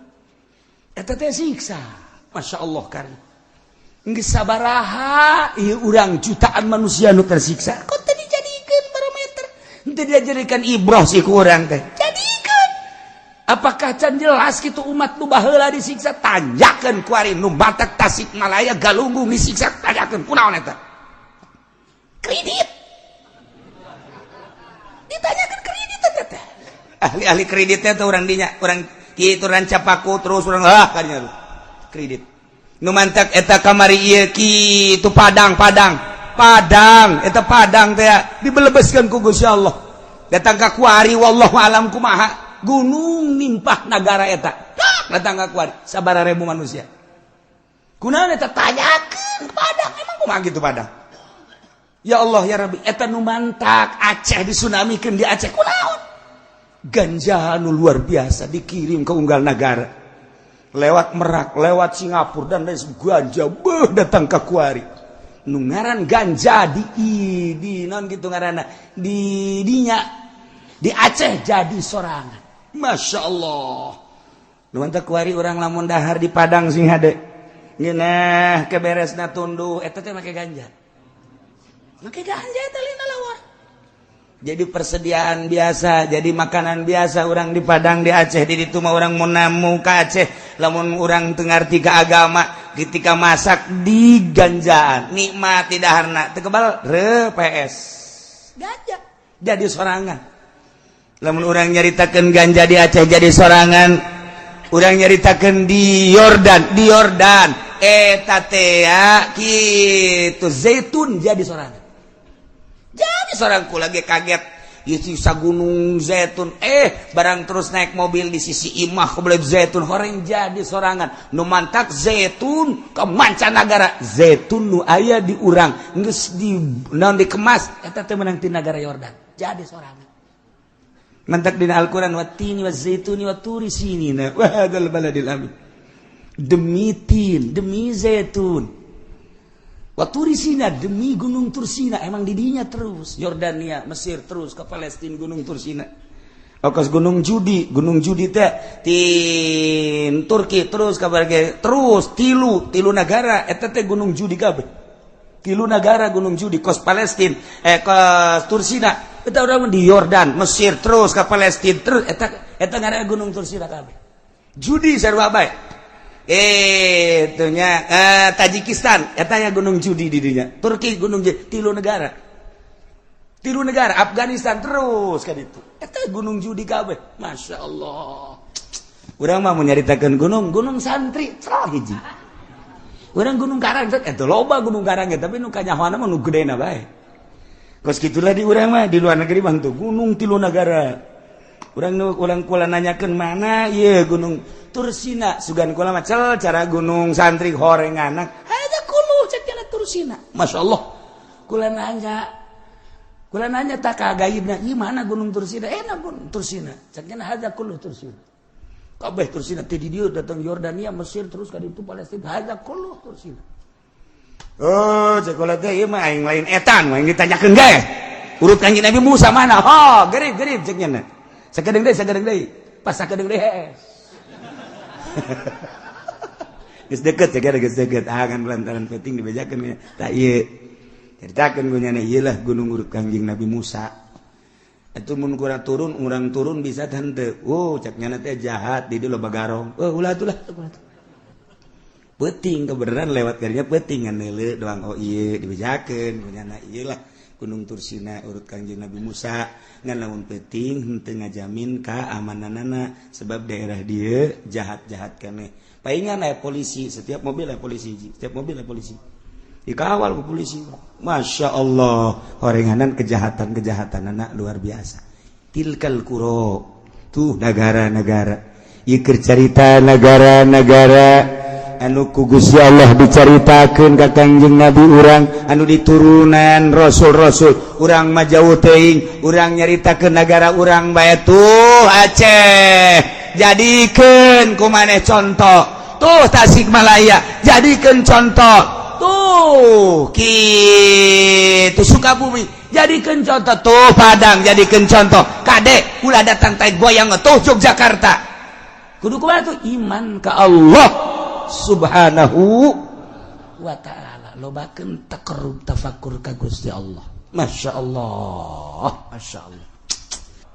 Eta teh siksa. Masya Allah, kari geus sabaraha ieu urang jutaan manusia nu tersiksa, kok teu dijadikeun barometer, teu dijadikan ibroh sih ku urang teh? Jadikan. Apakah can jelas gitu umat nu baheula disiksa? Tanyakeun kuari nu batak Tasikmalaya, Galunggung disiksa, tanyakeun kunaon eta. Kredit, ditanyakan kredit eta teh. Ahli-ahli kreditnya tuh orang dinya, orang kitu Rancapaku, terus orang ah kadinya tuh kredit. Nu mantak eta kamari ieu kitu Padang, Padang, Padang eta, Padang teh dibelebeskeun ku Gusti Allah datang ka kuari. Wallahu alam kumaha gunung nimpah nagara eta datang ka kuari, sabaraha ribu manusia. Kunaon eta? Tanyakeun Padang, emang kumaha gitu Padang? Ya Allah, ya Rabbi. Eta nu mantak Aceh disunamikeun di Aceh kunaon? Ganja nu luar biasa dikirim ke unggal negara lewat Merak, lewat Singapura dan lain. Ganja beuh datang ke kuari. Nu ngaran ganja di non gitu ngaranna di dinya di Aceh jadi sorangan. Masya Allah. Nu mantak kuari urang lamun dahar di Padang sing hade ngeunah keberesna tunduh eta teh make ganja, make ganja eta lina lawar. Jadi persediaan biasa, jadi makanan biasa orang di Padang, di Aceh. Di itu mah orang mau namu ke Aceh, lamun orang teu ngarti ka agama, ketika masak di ganjaan nikmat tidak harna teu kebal re PS ganja jadi sorangan. Lamun orang nyaritakeun ganja di Aceh jadi sorangan, urang nyaritakeun di Yordan, di Yordan eta teh kitu zaitun jadi sorangan. Jadi seorang ku lagi kaget sisa gunung zaitun, barang terus naik mobil di sisi imah kebelet zaitun horeng jadi sorangan. Nu mantak zaitun ke mancanagara, zaitun nu aya di urang geus di naon dikemas eta teh meunang ti negara Yordan jadi sorangan. Mantak dina Al-Qur'an, wattini wazaituni waturi sinina wa hadzal baladil amin, demi tin, demi zaitun, waturi sina, demi gunung Tursina. Emang didinya terus Yordania, Mesir, terus ke Palestina, gunung Tursina. Okas Gunung Judi, Gunung Judi teh tin Turki terus kabar terus tilu tilu negara eta teh Gunung Judi kabeh. Tilu negara Gunung Judi, kos Palestina, kos Tursina eta urang di Yordan, Mesir, terus ke Palestina, terus eta eta ngaranna Gunung Tursina kabeh. Judi sarua bae. Itunya Tajikistan etanya Gunung Judi di dinya. Turki Gunung Judi, tilu negara, tilu negara. Afghanistan terus kan itu eta Gunung Judi kabeh. Masya Allah, urang mah mau nyaritakeun gunung Gunung Santri salah hiji. Urang Gunung Karang eta loba Gunung Karang, tapi nu kanyahoana mah nu gedena bae. Kos gitulah di urang mah. Di luar negeri mah tuh gunung tilu negara. Urang nu urang kula nanyakeun mana ieu Gunung Tursina, sugan kula mah cel cara Gunung Santri horeng anak ada kulu cek jalan Tursina. Masya Allah, kula nanya, kula nanya tak kagaibna ieu mana Gunung Tursina, enak Gunung Tursina cek nya hadza kullu Tursina kabeh. Tursina teh di dieu datang Yordania, Mesir, terus ka ditu Palestina, hadza kullu Tursina. Oh, cek kula teh ieu mah aing lain etan, aing ditanyakeun ge. Urut Kanjeng Nabi Musa mana? Oh, gerib gerib cek nya. Sakedeung deui, sakedeung deui. Pas sakedeung deui hees. Geus deket ya, geus deket. Ah, kan lantaran penting dibejakeun tak ieu. Ceritakeun ku nyana, ieu lah gunung urut Kanjeng Nabi Musa. Itu mun kurang turun, urang turun bisa tante. Oh, cek nyana teh jahat di dieu loba garong. Oh, ulah atuh lah, ulah atuh. Peuting kebenaran lewat karinya peuting ngan neuleu doang. Oh, ieu dibejakeun ku nyana, ieu lah Gunung Tursina, urut Kanjeng Nabi Musa. Ngan lamun peuting henteu ngajamin keamananana, sebab daerah dia jahat-jahat keneh. Paingan aya polisi, setiap mobil aya polisi, setiap mobil aya polisi, dikawal ku polisi. Masya Allah, horenganan kejahatan-kejahatan anak luar biasa. Tilkal qura, tuh negara-negara ieu cerita, negara-negara anu ku Gusti Allah dicaritakeun ka Kangjeng Nabi urang, anu diturunan rasul-rasul. Urang mah jauh teuing, urang nyaritakeun negara urang bae. Tuh Aceh, jadikeun ku maneh contoh. Tuh Tasikmalaya, jadikeun contoh. Tuh kitu Sukabumi, jadikeun contoh. Tuh Padang, jadikeun contoh. Kade ulah datang tai goyang. Tuh Yogyakarta, kudu kumaha tuh? Iman ka Allah Subhanahu wa ta'ala, lobakeun taqarrub, tafakur ka Gusti Allah. Masya Allah, Masya Allah.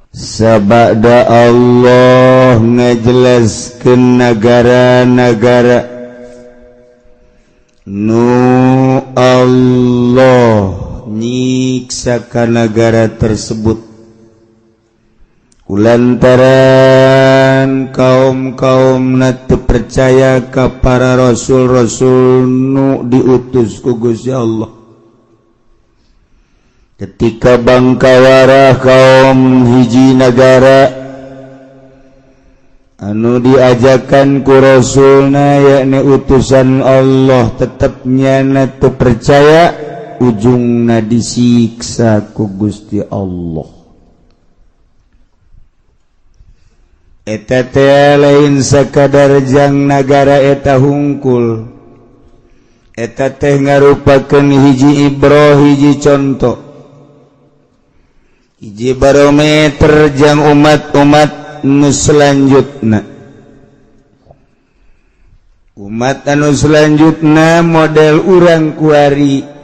Sabada Allah ngajelaskeun negara-negara nu Allah nyiksa ka negara tersebut kulantaran kaum-kaum teu percaya ka para rasul-rasul nu diutus ku Gusti Allah. Ketika bangkawara kaum hiji negara anu diajakan ku rasulna, yakni utusan Allah, tetapnya teu percaya, ujungna disiksa ku Gusti Allah. Eta teh lain sekadar jang nagara eta hungkul, eta teh ngarupakeun hiji ibroh, hiji contoh, hiji barometer jang umat-umat nu selanjutna. Umat anu selanjutna model urang kuari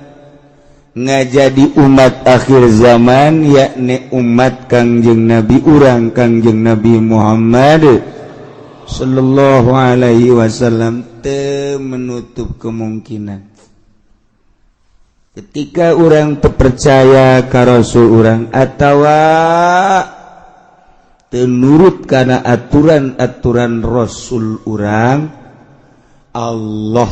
ngajadi umat akhir zaman, yakni umat Kangjeng Nabi urang, Kangjeng Nabi Muhammad Sallallahu Alaihi Wasallam. Teu menutup kemungkinan ketika orang terpercaya ka Rasul urang atawa teu nurut karena aturan-aturan Rasul urang, Allah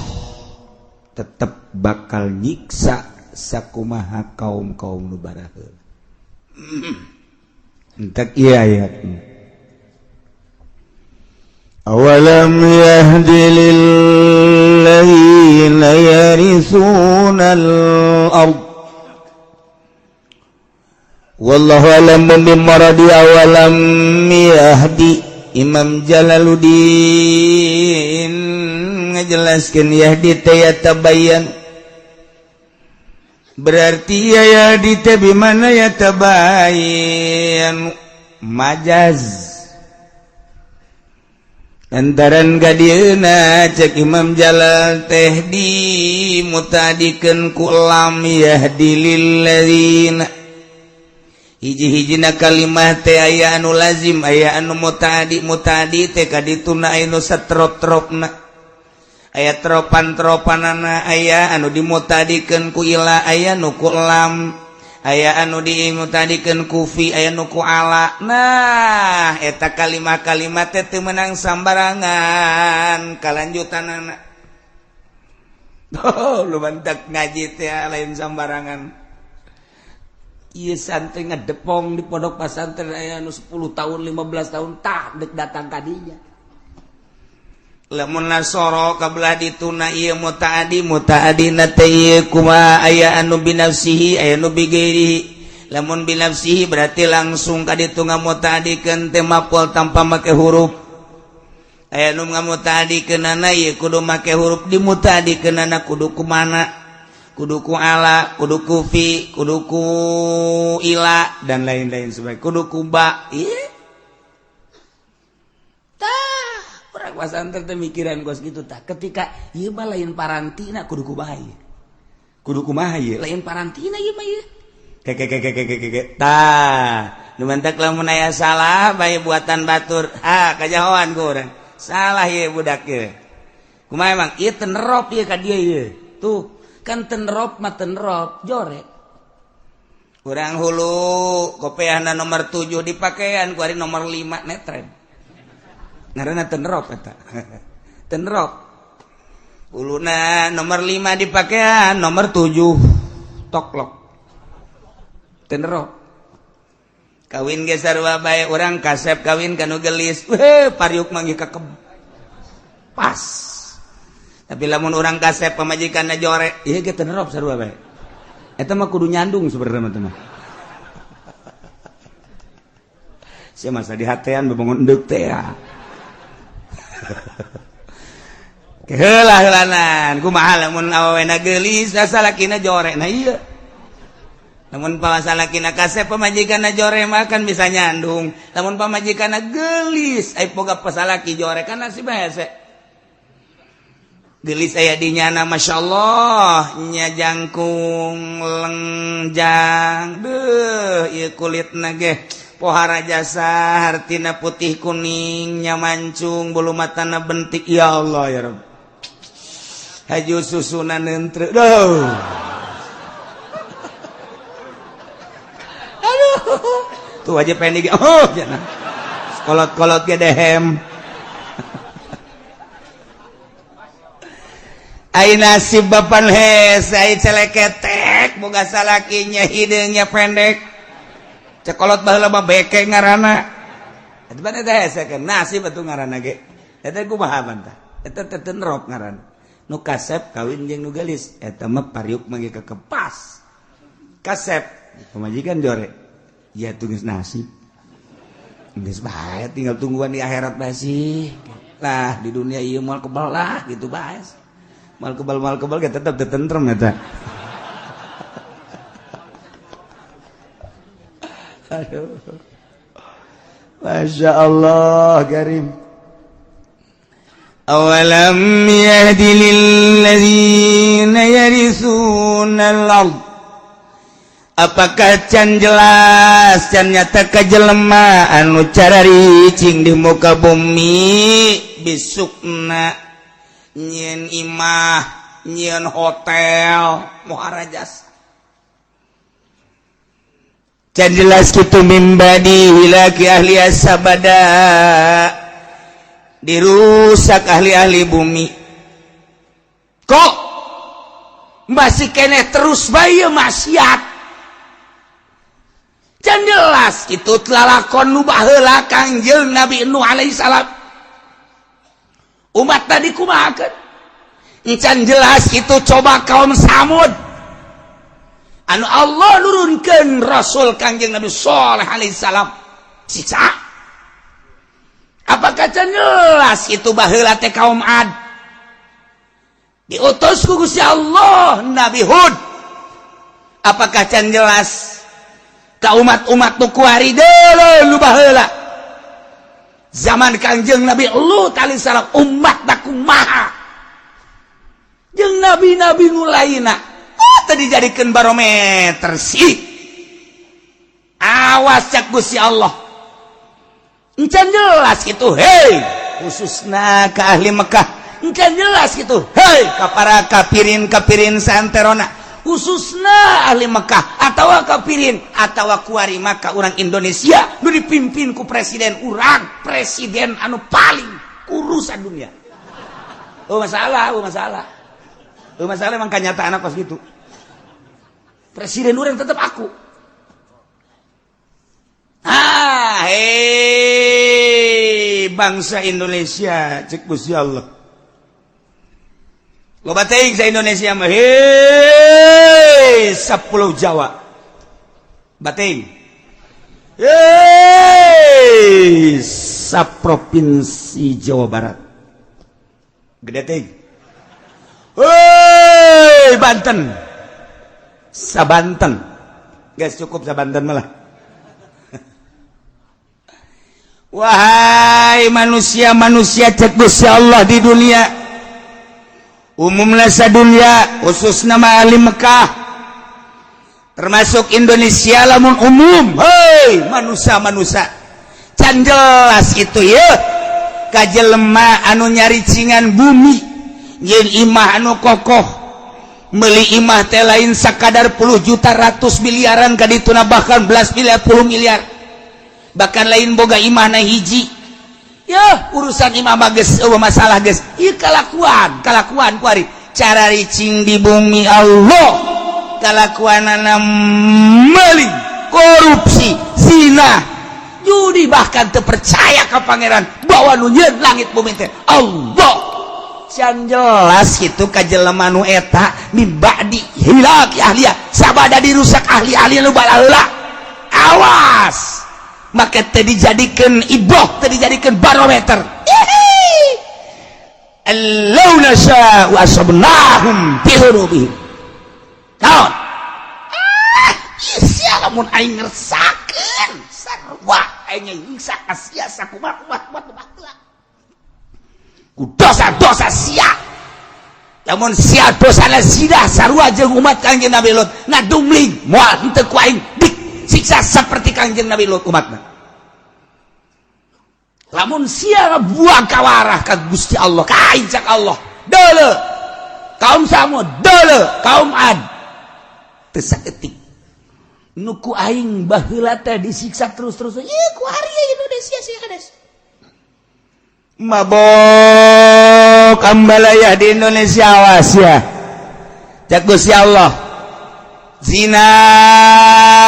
tetap bakal nyiksa sakumaha kaum-kaum nu baraheula. Entek ieu ayatna. Awalam yahdi lilladzina yarithuna al-ard. Wallahu alam bimaradi. Awalam yahdi, Imam Jalaluddin ngajelaskeun, yahdi teh yatabayyan, berarti ya yahdi teh bimana yatabayyan, majaz lantaran gadieuna cek Imam Jalal teh di mutadikeun ku lam. Yahdi lilladzina, hiji-hijina kalimah teh aya anu lazim, aya anu mutadi. Mutadi teh kadituna anu satrop-tropna, aya tropan-tropanana, aya anu dimutadikeun ku ila, aya nu ku lam, aya anu dimutadikeun ku fi, aya nu ku ala. Nah, eta kalimah-kalimat teh teu meunang sambarangan kalanjutanana. Oh, lu mantak ngaji teh lain sambarangan. Ieu santri ngedepong di pondok pesantren aya anu 10 tahun, 15 tahun, tah dek datang kadinya. Lamun nasoro kabelah dituna ieu mutaadi, mutaadina teh ieu kumaha? Aya anu binafsihi, aya anu bigairihi. Lamun binafsihi berarti langsung ka ditu ngamutaadikeun teh mapol tanpa make huruf. Aya nu ngamutaadikeunana ieu kudu make huruf, dimutaadikeunana kudu kumana. Kudu ku ala, kudu ku fi, kudu ku ila, dan lain-lain sebagainya, kudu ku ba. Iya tah, urang pasantren teh mikiran kos gitu tah. Ketika ieu mah lain parantina, kudu kumaha ieu, kudu kumaha ieu, lain parantina ieu mah ieu. Keke keke keke keke tah, nu mantak lamun aya salah bae buatan batur, ha, kajahoan ku urang salah ieu budak ieu. Kumaha emang ieu tenrop ieu ka dieu ieu? Tuh kan tenrop mah tenrop jore. Urang hulu kopeahna nomor 7 dipakaian, kuari nomor 5 netren, ngaranna tenrop eta. Tenrop huluna nomor 5 dipakaian, nomor 7 toklok, tenrop. Kawin ge sarua bae, urang kasep kawin ka nu gelis, weh, pariuk manggih kakeb pas. Tapi lamun urang kasep pamajikanna jore, ieu ge tenrop sarua bae. Eta mah kudu nyandung sebenarnya mah teh mah. Sia masa di hatean bebangun endek teh ya. Heula heulanan kumaha lamun awewena geulis, salakina jore? Nah ieu lamun salakina kasep pamajikanna jore mah kan bisa nyandung. Lamun pamajikanna geulis ai boga pasalaki jore kan nasib hese. Gelis aya di nyana, Masya Allah nya, jangkung lengjang deh ieu kulitna ge pohara jasa, hartina putih kuning nya, mancung bulu matana bentik. Ya Allah ya Rabb, haju susuna nentre. Duh, aduh, tuh aja pendek. Oh, jangan kolot-kolot ge dehem. Ai nasib bapan hese, ai celeketek boga salakinya hideungnya pendek. Cekolot baheula mah beke ngaranna. Eta mah teh hese kan nasib atuh ngaranna ge. Eta kumaha tah? Eta teh tenrop ngaranna. Nu kasep kawin jeung nu geulis eta mah pariuk mah ge kekepas. Kasep pamajikan jore. Ya tuh geus nasib. Geus bae tinggal tungguan di akhirat bae sih. Lah di dunia ieu moal kebal lah gitu bae. Mal kebal ge tetep tentrem eta. Aduh. Masya Allah karim. Awalam yahdi lilladzina yarithuna al-ard. Apakah can jelas can nyata ka jelema anu cararicing di muka bumi, besukna nyieun imah, nyieun hotel muharajas? Can jelas kitu mimbadi hilaki ahli sabada dirusak ahli-ahli bumi, kok masih keneh terus bae maksiat? Can jelas itu lalakon nu baheula Kangjeng Nabi Nuh alaihi salam, umat tadi kumahakeun? Can jelas itu coba kaum Samud anu Allah nurunkeun Rasul Kangjeng Nabi Shaleh alaihi salam, siksa. Apakah can jelas itu baheula teh kaum Ad diutus ku Gusti Allah Nabi Hud? Apakah can jelas ka umat-umat nu kuari deuleu nu baheula zaman Kangjeng Nabi Lut alaihi salam, umat kumaha jeung nabi-nabi nu lainna? Oh, tadi dijadikeun barometer sih. Awas cak Gusti Allah, encan jelas gitu hei, khususna ke ahli Mekah. Encan jelas gitu hei ka para kafirin kafirin santerona, khususna ahli Mekah atau kafirin atau kuari. Maka orang Indonesia nu dipimpin ku presiden urang, presiden anu paling urusan dunia. Oh masalah, oh masalah, oh masalah. Emang kenyataan apa gitu, presiden urang tetap aku. Ah, hei bangsa Indonesia, cek Gusti Allah, loba teuing sa Indonesia mah. Hei, 10 Jawa bating, hei, saprovinsi Jawa Barat gede teuing, hei, Banten. Sabanten guys, cukup sabanten malah. Wahai manusia-manusia, cek Gusti Allah, di dunia umumlah dunia, khusus nama ahli Mekah termasuk Indonesia lamun umum. Hei manusia-manusia, can jelas itu ya kajelema anu nyaricingan bumi yen imah anu kokoh, beli imah teh lain sakadar puluh juta, ratus, miliaran kadituna, bahkan belas miliar, puluh miliar. Bahkan lain boga imah na hiji ya, urusan imah mah geus euweuh masalah geus. Ieu kalakuan kalakuan kuari cara ricing di bumi Allah, kalakuanana meling, korupsi, zina, judi, bahkan terpercaya ke Pangeran bahwa nu nyieun langit bumi teh Allah. Can jelas gitu ka jelema nu eta min ba'di ihlaki ahliha, sabada dirusak ahli-ahli nu balaheula. Awas, maka teu dijadikan ibroh, teu dijadikan barometer. Allau nasya'u asabnahum bi dzunubihim. Naon ah sia, lamun aing ngersakeun sarua aing nyiksa ka sia sakumaha kumaha kumaha ku dosa-dosa sia. Lamun sia dosana zina sarua jeung umat Kangjeng Nabi Lut, ngadumling, moal henteu ku aing disiksa seperti Kangjeng Nabi Lut umatna. Lamun sia buang kawarah ka Gusti Allah, ka aing, cak Allah, deuleu kaum Samud, deuleu kaum Ad, teu saeutik nu ku aing baheula teh disiksa terus-terus. Ieu ku ari Indonesia sih kades mabok ambalaya di Indonesia. Awas ya, cak Gusti Allah, zina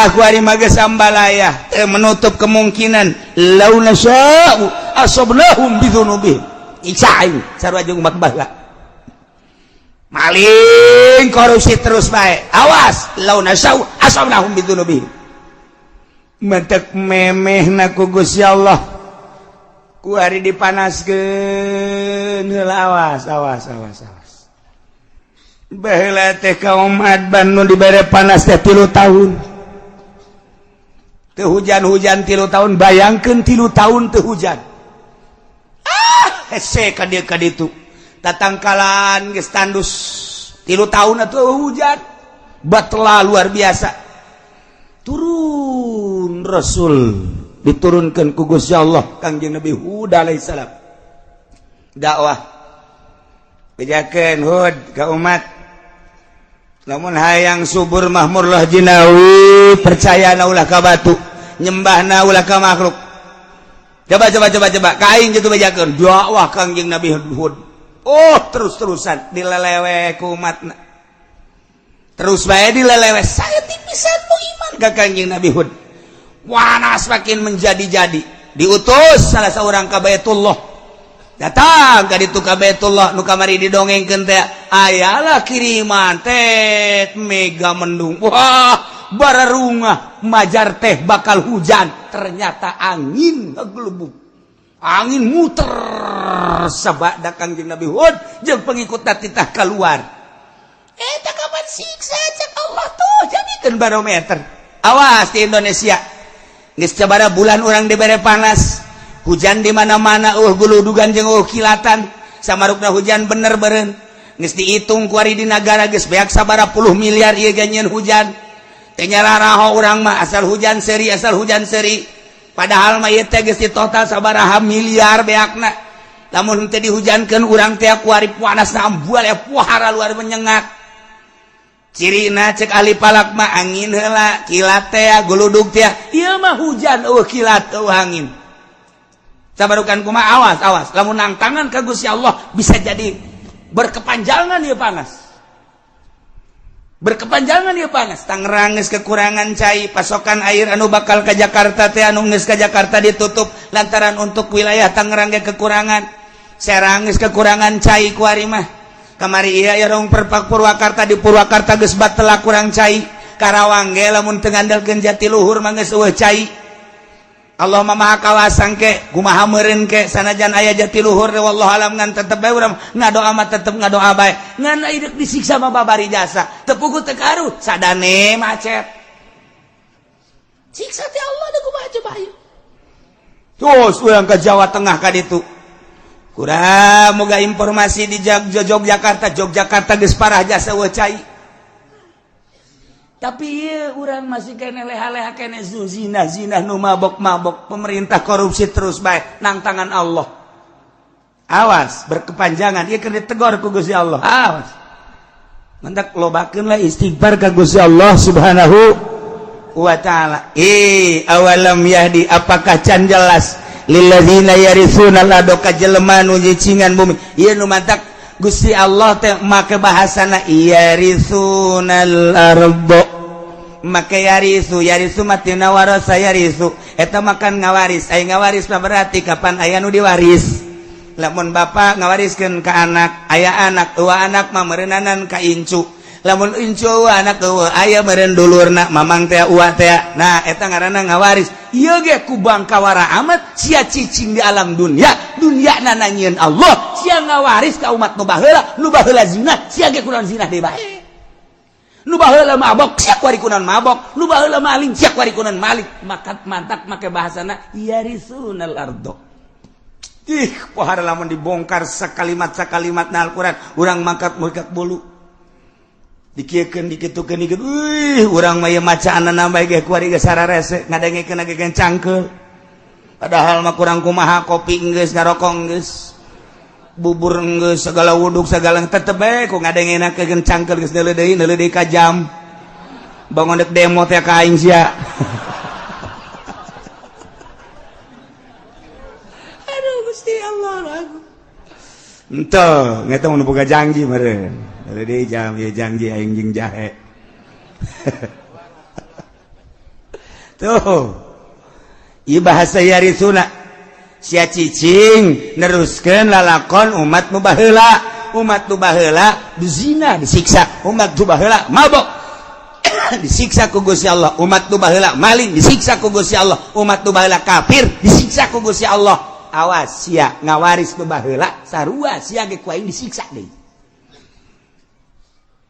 ku ari mah geus ambalaya, teu menutup kemungkinan lau nasya'u asabnahum bidzunubihim, nyiksa aing sarua jeung umat baheula. Maling, korupsi terus bae, awas, lau nasya'u asabnahum bidzunubihim. Mentek memeh na ku Gusti Allah ku hari dipanaskeun heula. Awas, awas, awas, awas. Baheula teh kaum Ad nu dibere panas teh 3 tahun teu hujan-hujan, 3 tahun. Bayangkeun 3 tahun teu hujan. Ah, hese ka dieu ka ditu, tatangkalan geus tandus, 3 tahun atuh hujan batla luar biasa. Turun Rasul, diturunkan ku Gusti Allah Kangjeng Nabi Hud alaihissalam, dakwah, bejakeun Hud ka umat, lamun hayang subur mahmurlah jinawi, percaya na ulah ka batu, nyembahna ulah ka makhluk. Coba, coba, coba, coba ka aing gitu, bejakeun dakwah Kangjeng Nabi Hud. Oh, terus-terusan dilelewe ku umatna, terus bae dilelewe, saya tipisan nu iman ka Kangjeng Nabi Hud. Panas makin menjadi-jadi, diutus salah seorang ka Baitullah. Datang ka ditu ka Baitullah nu kamari didongengkeun teh, ayalah kiriman teh mega mendung. Wah, bararungah majar teh bakal hujan, ternyata angin ngegelubuk, angin muter sabada Kangjeng Nabi Hud jeung pengikut titah keluar. Eta kapan siksa, cek Allah tuh, jadikeun barometer. Awas di Indonesia. Geus sabaraha bulan urang dibere panas, hujan di mana-mana, guludugan jeung kilatan. Samarukna hujan bener beren geus dihitung kuari di nagara geus beak sabaraha puluh miliar ieu ganyeun hujan teh. Nyararaho urang mah, asal hujan seri, asal hujan seri. Padahal mah ieu teh geus di total sabaraha miliar beakna. Lamun teu dihujankeun urang teh kuari panas ambual ya, puhara luar menyengat. Cirina cek ahli falak mah angin heula, kilat teh, guludug teh. Ieu mah hujan euweuh kilat, euweuh angin. Sabarukan kumaha? Awas, awas, lamun nangtangan ka Gusti Allah bisa jadi berkepanjangan ieu panas, berkepanjangan ieu panas. Tangerang geus kekurangan cai, pasokan air anu bakal ke Jakarta teh, anu geus ka Jakarta ditutup lantaran untuk wilayah Tangerang ge kekurangan. Serang geus kekurangan cai kuari mah. Kamari iya ya rong perpak Purwakarta, di Purwakarta geus batela kurang cai. Karawang ge lamun teu ngandalkeun Jatiluhur mah geus euweuh cai. Allah mah maha kawasang ke kumaha meureun ke sanajan aya jatiluhur wallahu alam, ngan tetep bae urang ngadoa mah, tetep ngadoa bae. Ngan deuk disiksa mah babari jasa teu puguh teu karuh, sadane macet siksa ti Allah da kumaha coba ieu. Terus urang ke Jawa Tengah ka ditu, kurang moga informasi di Yogyakarta. Yogyakarta geus parah jasa cai, tapi iya, urang masih kene leha-leha kene zina zina, nu mabok mabok, pemerintah korupsi terus bae nang tangan Allah. Awas berkepanjangan ieu keur ditegor ku Gusti Allah. Awas, mantak lobakeun lah istighfar ka Gusti Allah Subhanahu wa Ta'ala. Eh, awalam yahdi, apakah can jelas, lilladzina yaritsuna al ka jelema nu nyicingan bumi? Ieu nu mantak Gusti Allah teh make bahasana yarisunal ardo, make yarisu. Yarisu matina warasa yarisu, eta makan ngawaris. Aya ngawaris mah berarti kapan aya nu diwaris. Lamun bapak ngawariskeun ka anak, aya anak eueuh, anak mah meureunnanan ka incu. Lamun incu eueuh, anak eueuh, aya meureun dulurna, mamang teh, uwa teh. Nah, eta ngaranna ngawaris. Ieu ge ku bangkawara amat sia cicing di alam dunia, dunia nanyieun Allah. Sia ngawaris ka umat nu baheula. Nu baheula zina, sia ge kunaon zina deui bae. Nu baheula mabok, sia kuari kunaon mabok. Nu baheula maling, sia kuari kunaon maling. Maka mantak make bahasana yarisunal ardo. Ih, pohara lamun dibongkar sakalimat sakalimat na Al-Qur'an, urang mangkat mangkat bolu, dikieukeun, dikitukeun, dikitukeun. Wih, urang mah ieu macaanna nambah ge kuari ge sararese ngadengekeun ge cangkeul. Padahal mah kurang kumaha, kopi geus, ngarokok geus, bubur geus, segala wuduk segala, tetep bae ku ngadengenakeun cangkeul. Geus neuleuh deui, neuleuh deui ka jam, bangun dek demo teh ka aing sia. Aduh, Gusti Allah aku. Ente, ngeta mun boga janji meureun. Neuleuh deui jam, ieu janji aing jeung jahe. Tuh. Ieu bahasa yarisuna, sia cicing neruskeun lalakon umat nu baheula. Umat nu baheula zina disiksa, umat nu baheula mabok disiksa ku Gusti Allah, umat nu baheula maling disiksa ku Gusti Allah, umat nu baheula kafir disiksa ku Gusti Allah. Awas, sia ngawaris nu baheula sarua, sia ge ku aing disiksa deui.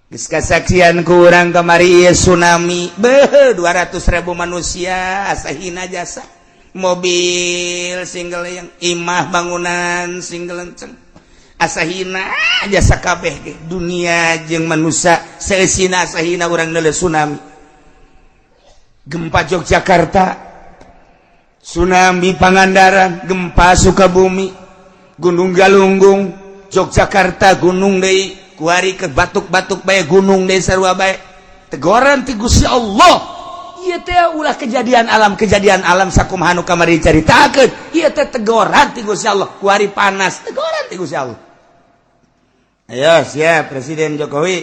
Geus kasaksian ku urang kamari ieu tsunami, beuh, 200.000 manusia asa hina jasa, mobil single yang imah bangunan single lenceng asa hina jasa kabeh ge. Dunia jeung manusia seusina asa hina urang neuleuh tsunami, gempa Yogyakarta, tsunami Pangandaran, gempa Sukabumi, Gunung Galunggung, Yogyakarta gunung deui, kuari ke batuk-batuk bae gunung deui, sarua bae tegoran ti Gusti Allah. Ieu teh ulah kejadian alam, kejadian alam sakumaha nu kamari caritakeun. Ieu teh tegoran ti Gusti Allah. Kuari panas, tegoran ti Gusti Allah. Ayo siap, Presiden Jokowi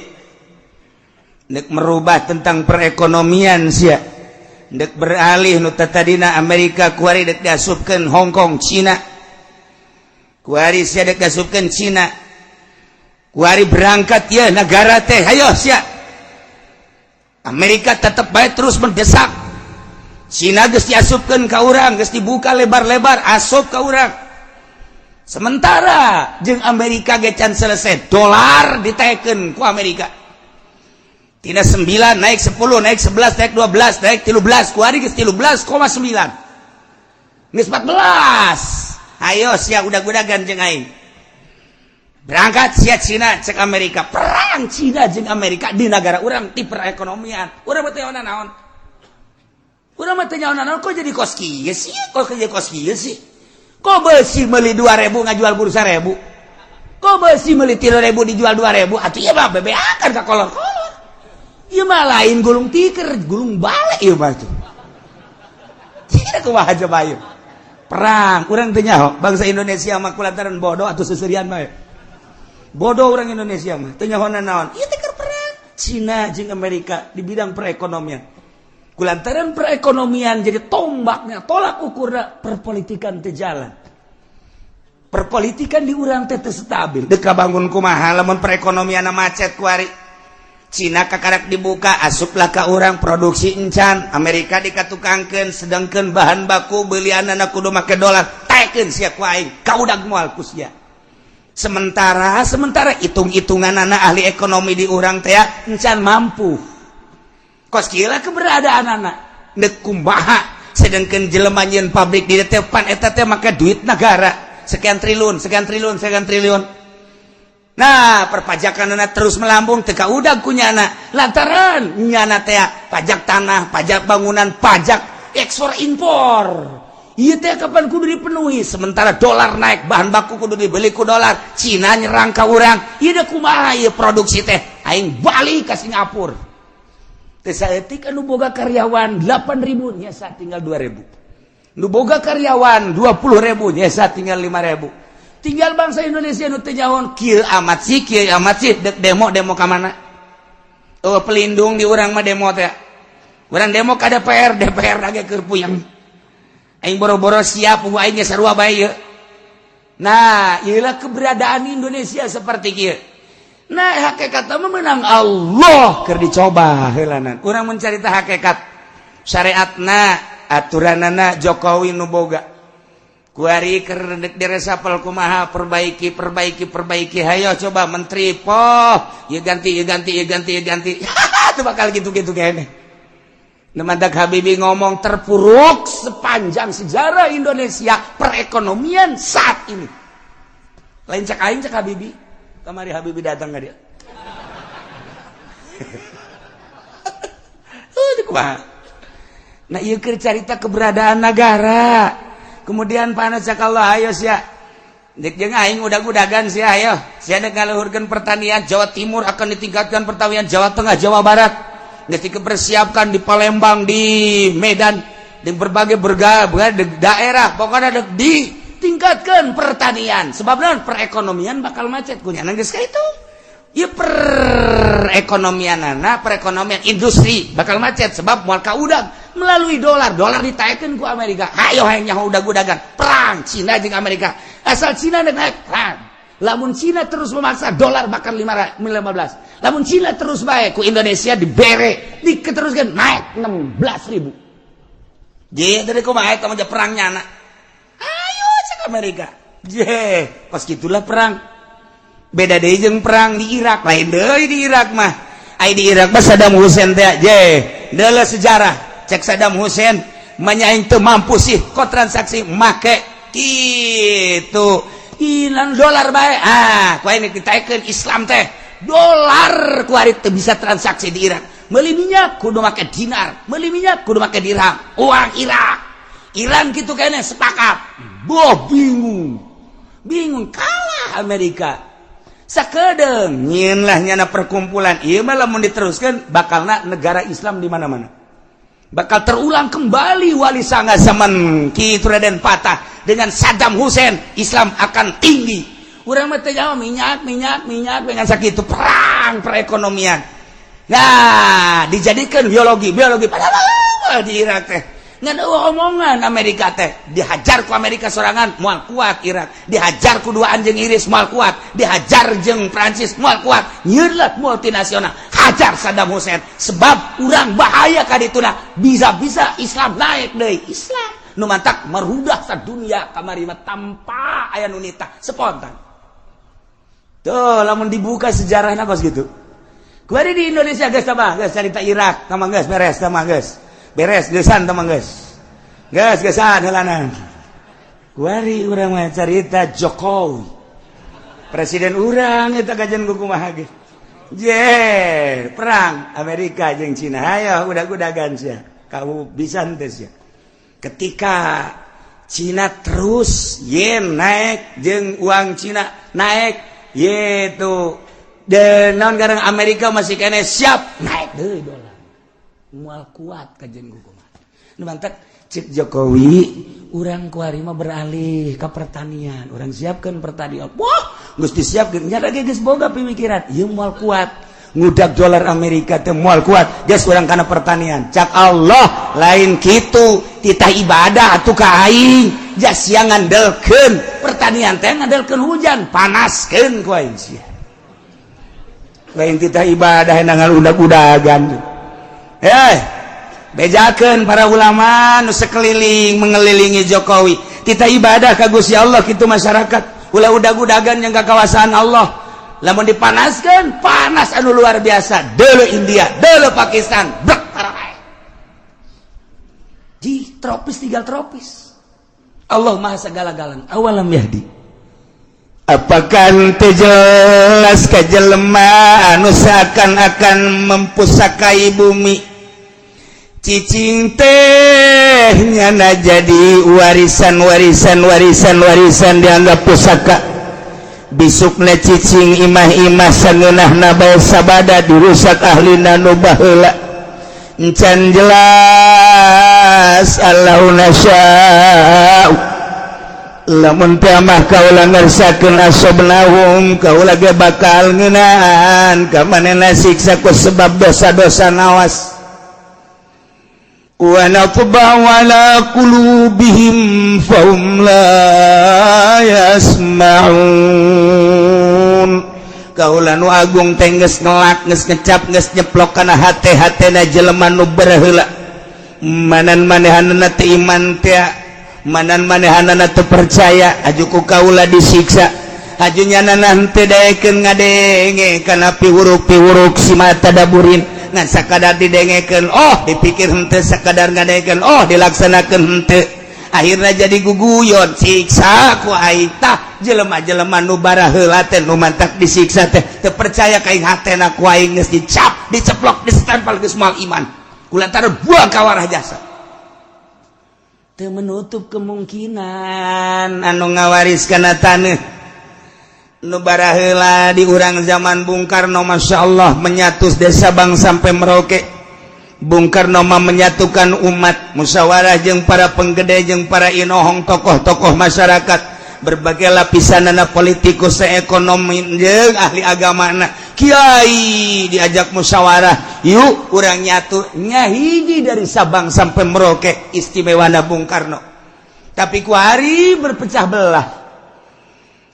nek merubah tentang perekonomian, sia dek beralih nu tadina Amerika, kuari dek diasupkeun Hong Kong, Cina. Kuari sia dek diasupkeun Cina, kuari berangkat ya negara teh. Ayo sia, Amerika tetap baik terus mendesak Cina. Geus diasupkeun ka urang, geus dibuka lebar-lebar asup ka urang. Sementara jeung Amerika ge can selesai, dolar ditekeun ku Amerika tina 9 naik 10, naik 11, naik 12, naik 13. Kuari geus 13,9, geus 14. Ayo sia udag-udagan jeung aing, berangkat sia Cina. Cek Amerika perang Cina jeung Amerika di negara urang ti perekonomian. Urang mah teu naon, urang mah teu naon. Kok jadi kos kieu sih? Kok jadi kos kieu sih? Kok besi meuli 2000 ngajual bursa 1000? Kok besi meuli 3000 dijual 2000? Atuh ieu mah bebeakan ka kolor-kolor. Ieu mah lain gulung tikar, gulung balik ieu mah tuh. Tidak, kumaha coba ieu perang? Urang teu nyaho bangsa Indonesia mah kulantaran bodoh atau seserian mah. Bodoh orang Indonesia mah, teu nyaho naon. Ieu teh perang Cina jeung Amerika di bidang perekonomian. Kulantaran perekonomian jadi tombaknya, tolak ukurna perpolitikan teu jalan. Perpolitikan di urang teh teu stabil. Dek bangun kumaha lamun perekonomian macet kuari? Cina kakarak dibuka, asuplah ka urang, produksi encan. Amerika dikatukangkeun, sedangkan bahan baku belianana kudu make dolar. Taekeun sia ku aing, kaudag moal ku sia. Sementara sementara hitung-hitungan anak ahli ekonomi di urang teh encan mampu. Kos kieu keberadaan anak nek kumaha, sedangkan jelema nyieun pabrik di depan eta teh make duit negara sekian triliun, sekian triliun, sekian triliun. Nah, perpajakan anak terus melambung, teka udah kunyana lantaran nyana teh pajak tanah, pajak bangunan, pajak ekspor impor. Iya teh kapan kudu dipenuhi? Sementara dolar naik, bahan baku kudu dibeli ku dolar. Cina nyerang ka urang. Ieu kumaha ieu produksi teh? Aing balik ke Singapura. Teh saeutik anu boga karyawan 8000 nyesa tinggal 2000. Nu boga karyawan 20.000 nyesa tinggal 5000. Tinggal bangsa Indonesia nu teu nyaho, kieu amat sih, kieu amat sih, dek demo, demo ka mana? Oh, pelindung di urang mah demo teh. Urang demo ka DPR, DPR lagi keur puyeng. Aing boro-boro siap, aing ge sarua bae ieu. Nah, ieulah keberadaan Indonesia seperti kieu. Nah, hakikat mah menang Allah keur dicoba heulanan. Urang mencarita hakikat syariatna, aturanana Jokowi nu boga. Kuari keur diresapel kumaha, perbaiki, perbaiki, perbaiki, hayo coba menteri poh, ya ganti, ya ganti, ya ganti, ya ganti. Itu bakal gitu-gitu kayaknya. Mantak Habibie ngomong terpuruk sepanjang sejarah Indonesia perekonomian saat ini. Lain cak aing, cak Habibie. Kamari Habibie datang nggak dia? Kumaha? Nah, ieu keur carita keberadaan negara. Kemudian panas cak Allah, ayo sia. Dek jeung aing udag-udagan sia, ayo. Sia dek ngaluhurkeun pertanian Jawa Timur, akan ditingkatkan pertanian Jawa Tengah, Jawa Barat. Geus dipersiapkan di Palembang, di Medan, di berbagai berbagai daerah, pokoknya dek ditingkatkan pertanian. Sebab naon? Perekonomian bakal macet kunyana geus ka itu. Ya, perekonomian anak, perekonomian industri bakal macet sebab moal kaudag melalui dolar. Dolar ditaekeun ku Amerika. Hayo hayang nyaho udag-udagan perang Cina jeung Amerika. Asal Cina naik, naik perang. Lamun Cina terus memaksa, dolar bakal 15. Lamun Cina terus baik ku Indonesia dibere, diteruskan naik 16 ribu. Je dari kumaha eta mah perangnya anak. Ayo cek Amerika. Je, pas gitulah perang. Beda deui jeung perang di Irak, lain deui di Irak mah. Ai di Irak mah Saddam Hussein teh je, deuleu sejarah. Cek Saddam Hussein manya aing teu mampu sih kok transaksi make gitu. Hilang dolar bae. Ah, ku aing ditaekeun Islam teh. Dolar ku ari teu bisa transaksi di Irak. Meuli minyak kudu make dinar, meuli minyak kudu make dirham, uang Irak. Iran gitu kayaknya sepakat. Boh, bingung. Bingung kalah Amerika. Sakedeng nyieun lah nyana perkumpulan. Ieu mah lamun diteruskan bakalna negara Islam di mana-mana. Bakal terulang kembali Wali Sanga zaman Ki Raden Patah dengan Saddam Hussein, Islam akan tinggi. Urang mah teh jawab minyak, minyak, minyak dengan sakitu perang perekonomian. Nah, dijadikan biologi, biologi padahal di Irak teh ngan eueuh omongan Amerika teh. Dihajar ku Amerika sorangan moal kuat Irak, dihajar ku dua anjing Inggris moal kuat, dihajar jeung Prancis moal kuat. Nyieun multinasional hajar Saddam Hussein sebab urang bahaya ka dituna, bisa-bisa Islam naik deui. Islam nu mantak merudah sadunia kamari mah tanpa aya nu nitah, spontan tuh lamun dibuka sejarahna kos gitu. Kuari di Indonesia geus tambah geus carita Irak tambah geus beres, tambah geus beres geusan, tambah geus geus geusan heulanan. Kuari urang mah carita Jokowi presiden urang eta kajian kumaha ge. Je, perang Amerika jeung Cina, ayo udag-udagan sia, kamu bisa henteu sia? Ketika Cina terus yen naik jeung uang Cina naik yaitu dan naon garang Amerika masih kene siap naik deui dolar moal kuat kajian kumaha. Nu mantak cek Jokowi, urang kuari mah beralih ke pertanian, urang siapkan pertanian. Wah, geus disiapkeun nya lagi, geus boga pemikiran ieu moal kuat ngudak dolar Amerika teh, moal kuat, geus urang kana pertanian. Cak Allah, lain kitu titah ibadah atuh ka aing, jas sia ngandelkeun pertanian teh ngandelkeun hujan, panaskeun ku aing sia. Lain titah ibadah nangan udag-udagan. Eh, bejakeun para ulama nu sekeliling mengelilingi Jokowi. Titah ibadah ka Gusti Allah kitu masyarakat. Ulah udag-udagan yang kekuasaan Allah. Lamun dipanaskan, panas anu luar biasa. Deuleu India, deuleu Pakistan, brek tarae. Di tropis tinggal tropis. Allah Maha segala-galana. Awalam yahdi. Apakah teu jelas ka jelema anu seakan-akan mempusakai bumi? Cicing teh nyana jadi warisan, warisan, warisan, warisan, dianggap pusaka. Bisukna cicing imah-imah sangeunahna bae sabada dirusak ahlina nu baheula. Encan jelas allau nasya'u, lamun teh mah kaula ngersakeun, asobnahum, kaula ge bakal ngeunaan ka manehna siksa ku sebab dosa-dosa. Nawas, wa natba'u ala qulubihim fahum la yasma'un. Kaula nu agung teh geus ngelak, geus ngecap, geus nyeplok kana hate-hatena jelema nu baheula. Manan manehanana teu iman teh, manan manehanana teu percaya, aju ku kaula disiksa. Aju nyanana henteu daekeun ngadenge kana piwuruk-piwuruk si mata daburin, ngan sakadar didengekeun oh dipikir henteu, sakadar ngadengekeun oh dilaksanakeun henteu, akhirnya jadi guguyon, siksa ku aing. Tah, jelema-jelema nu baraheula teh nu mantak disiksa teh teu percaya ka aing, hatena ku aing geus dicap, diceplok, disestempel, geus moal iman kulantaran buang kawarah jasa. Teu menutup kemungkinan anu ngawaris kana taneuh nu baraheula di urang zaman Bung Karno, Masya Allah, menyatu desa Sabang sampai Merauke. Bung Karno mah menyatukan umat, musyawarah jeung para penggede, jeung para inohong, tokoh-tokoh masyarakat berbagai lapisan, anak politikus, ekonomi, jeung ahli agama, kiai, diajak musyawarah, yuk urang nyatu nyahiji dari Sabang sampai Merauke. Istimewa Bung Karno, tapi kuari berpecah belah.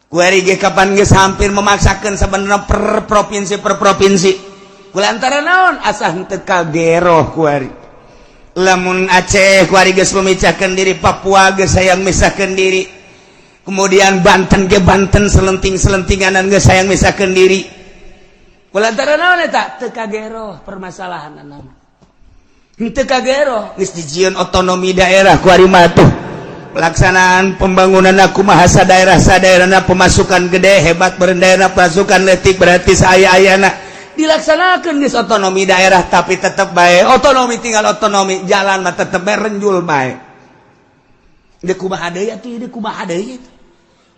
Kuari ge kapan geus hampir memaksakan sebenarnya per provinsi, per provinsi, kulantaran naon? Asa henteu kageroh kuari. Lamun Aceh kuari geus memecahkan diri, Papua geus hayang misahkeun diri, kemudian Banten ge Banten selenting-selentinganan geus hayang misahkeun diri. Kulantaran naon eta? Teu kageroh permasalahan naon, henteu kageroh. Geus dijieun otonomi daerah kuari mah tuh, pelaksanaan pembangunan aku mahasa daerah sadaerahna, pemasukan gede hebat daerah, pemasukan letik berarti saya ayana dilaksanakan di otonomi daerah, tapi tetap baik otonomi tinggal otonomi, jalan mah tetap bae renjul bae. Deui kumaha deui atuh, deui kumaha deui?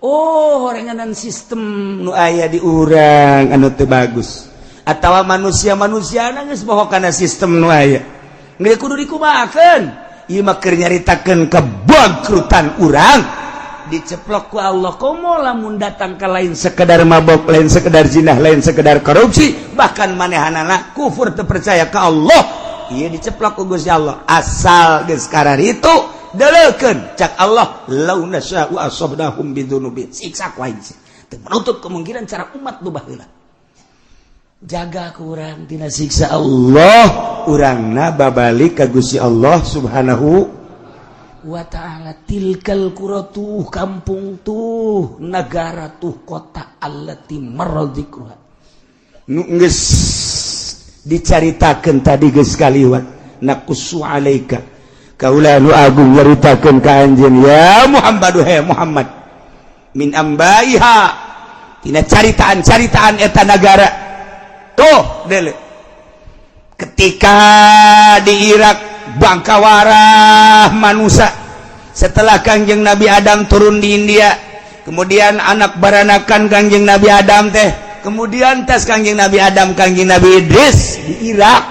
Oh, horenganan sistem nu aya di urang anu teu bagus atawa manusia-manusia geus bohong kana sistem nu aya. Geus kudu dikumahakeun? Ieu mah keur nyaritakeun kebangkrutan urang diceplok ku Allah. Komo lamun datang ke lain sekedar mabok, lain sekedar zinah, lain sekedar korupsi, bahkan manehanana kufur, teu percaya ke Allah, ieu diceplok ku Gusti Allah. Asal geus itu deleukeun, cak Allah, lau nasya'u asabnahum bidzunubihim, siksa ku aing. Teu menutup kemungkinan cara umat nu baheula jaga kurang tina siksa Allah, urangna babalik ka Gusti Allah Subhanahu wa ta'ala. Tilkal qura, tuh kampung, tuh negara, tuh kota, allati marra dzikruha, nu geus dicaritakeun tadi, geus kaliwat. Naqussu alaika, kaula nu agung nyaritakeun ka anjeun ya Muhammad, he Muhammad, min ambaiha, tina caritaan-caritaan eta nagara. Tuh dele, ketika di Irak bangkawarah manusia setelah Kangjeng Nabi Adam turun di India, kemudian anak baranakan Kangjeng Nabi Adam teh, kemudian tes Kangjeng Nabi Adam, Kangjeng Nabi Idris di Irak,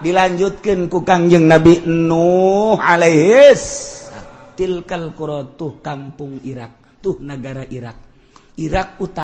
dilanjutkan ku Kangjeng Nabi Nuh alaihis. Tilkal qura, tuh kampung Irak, tuh negara Irak, Irak Utara.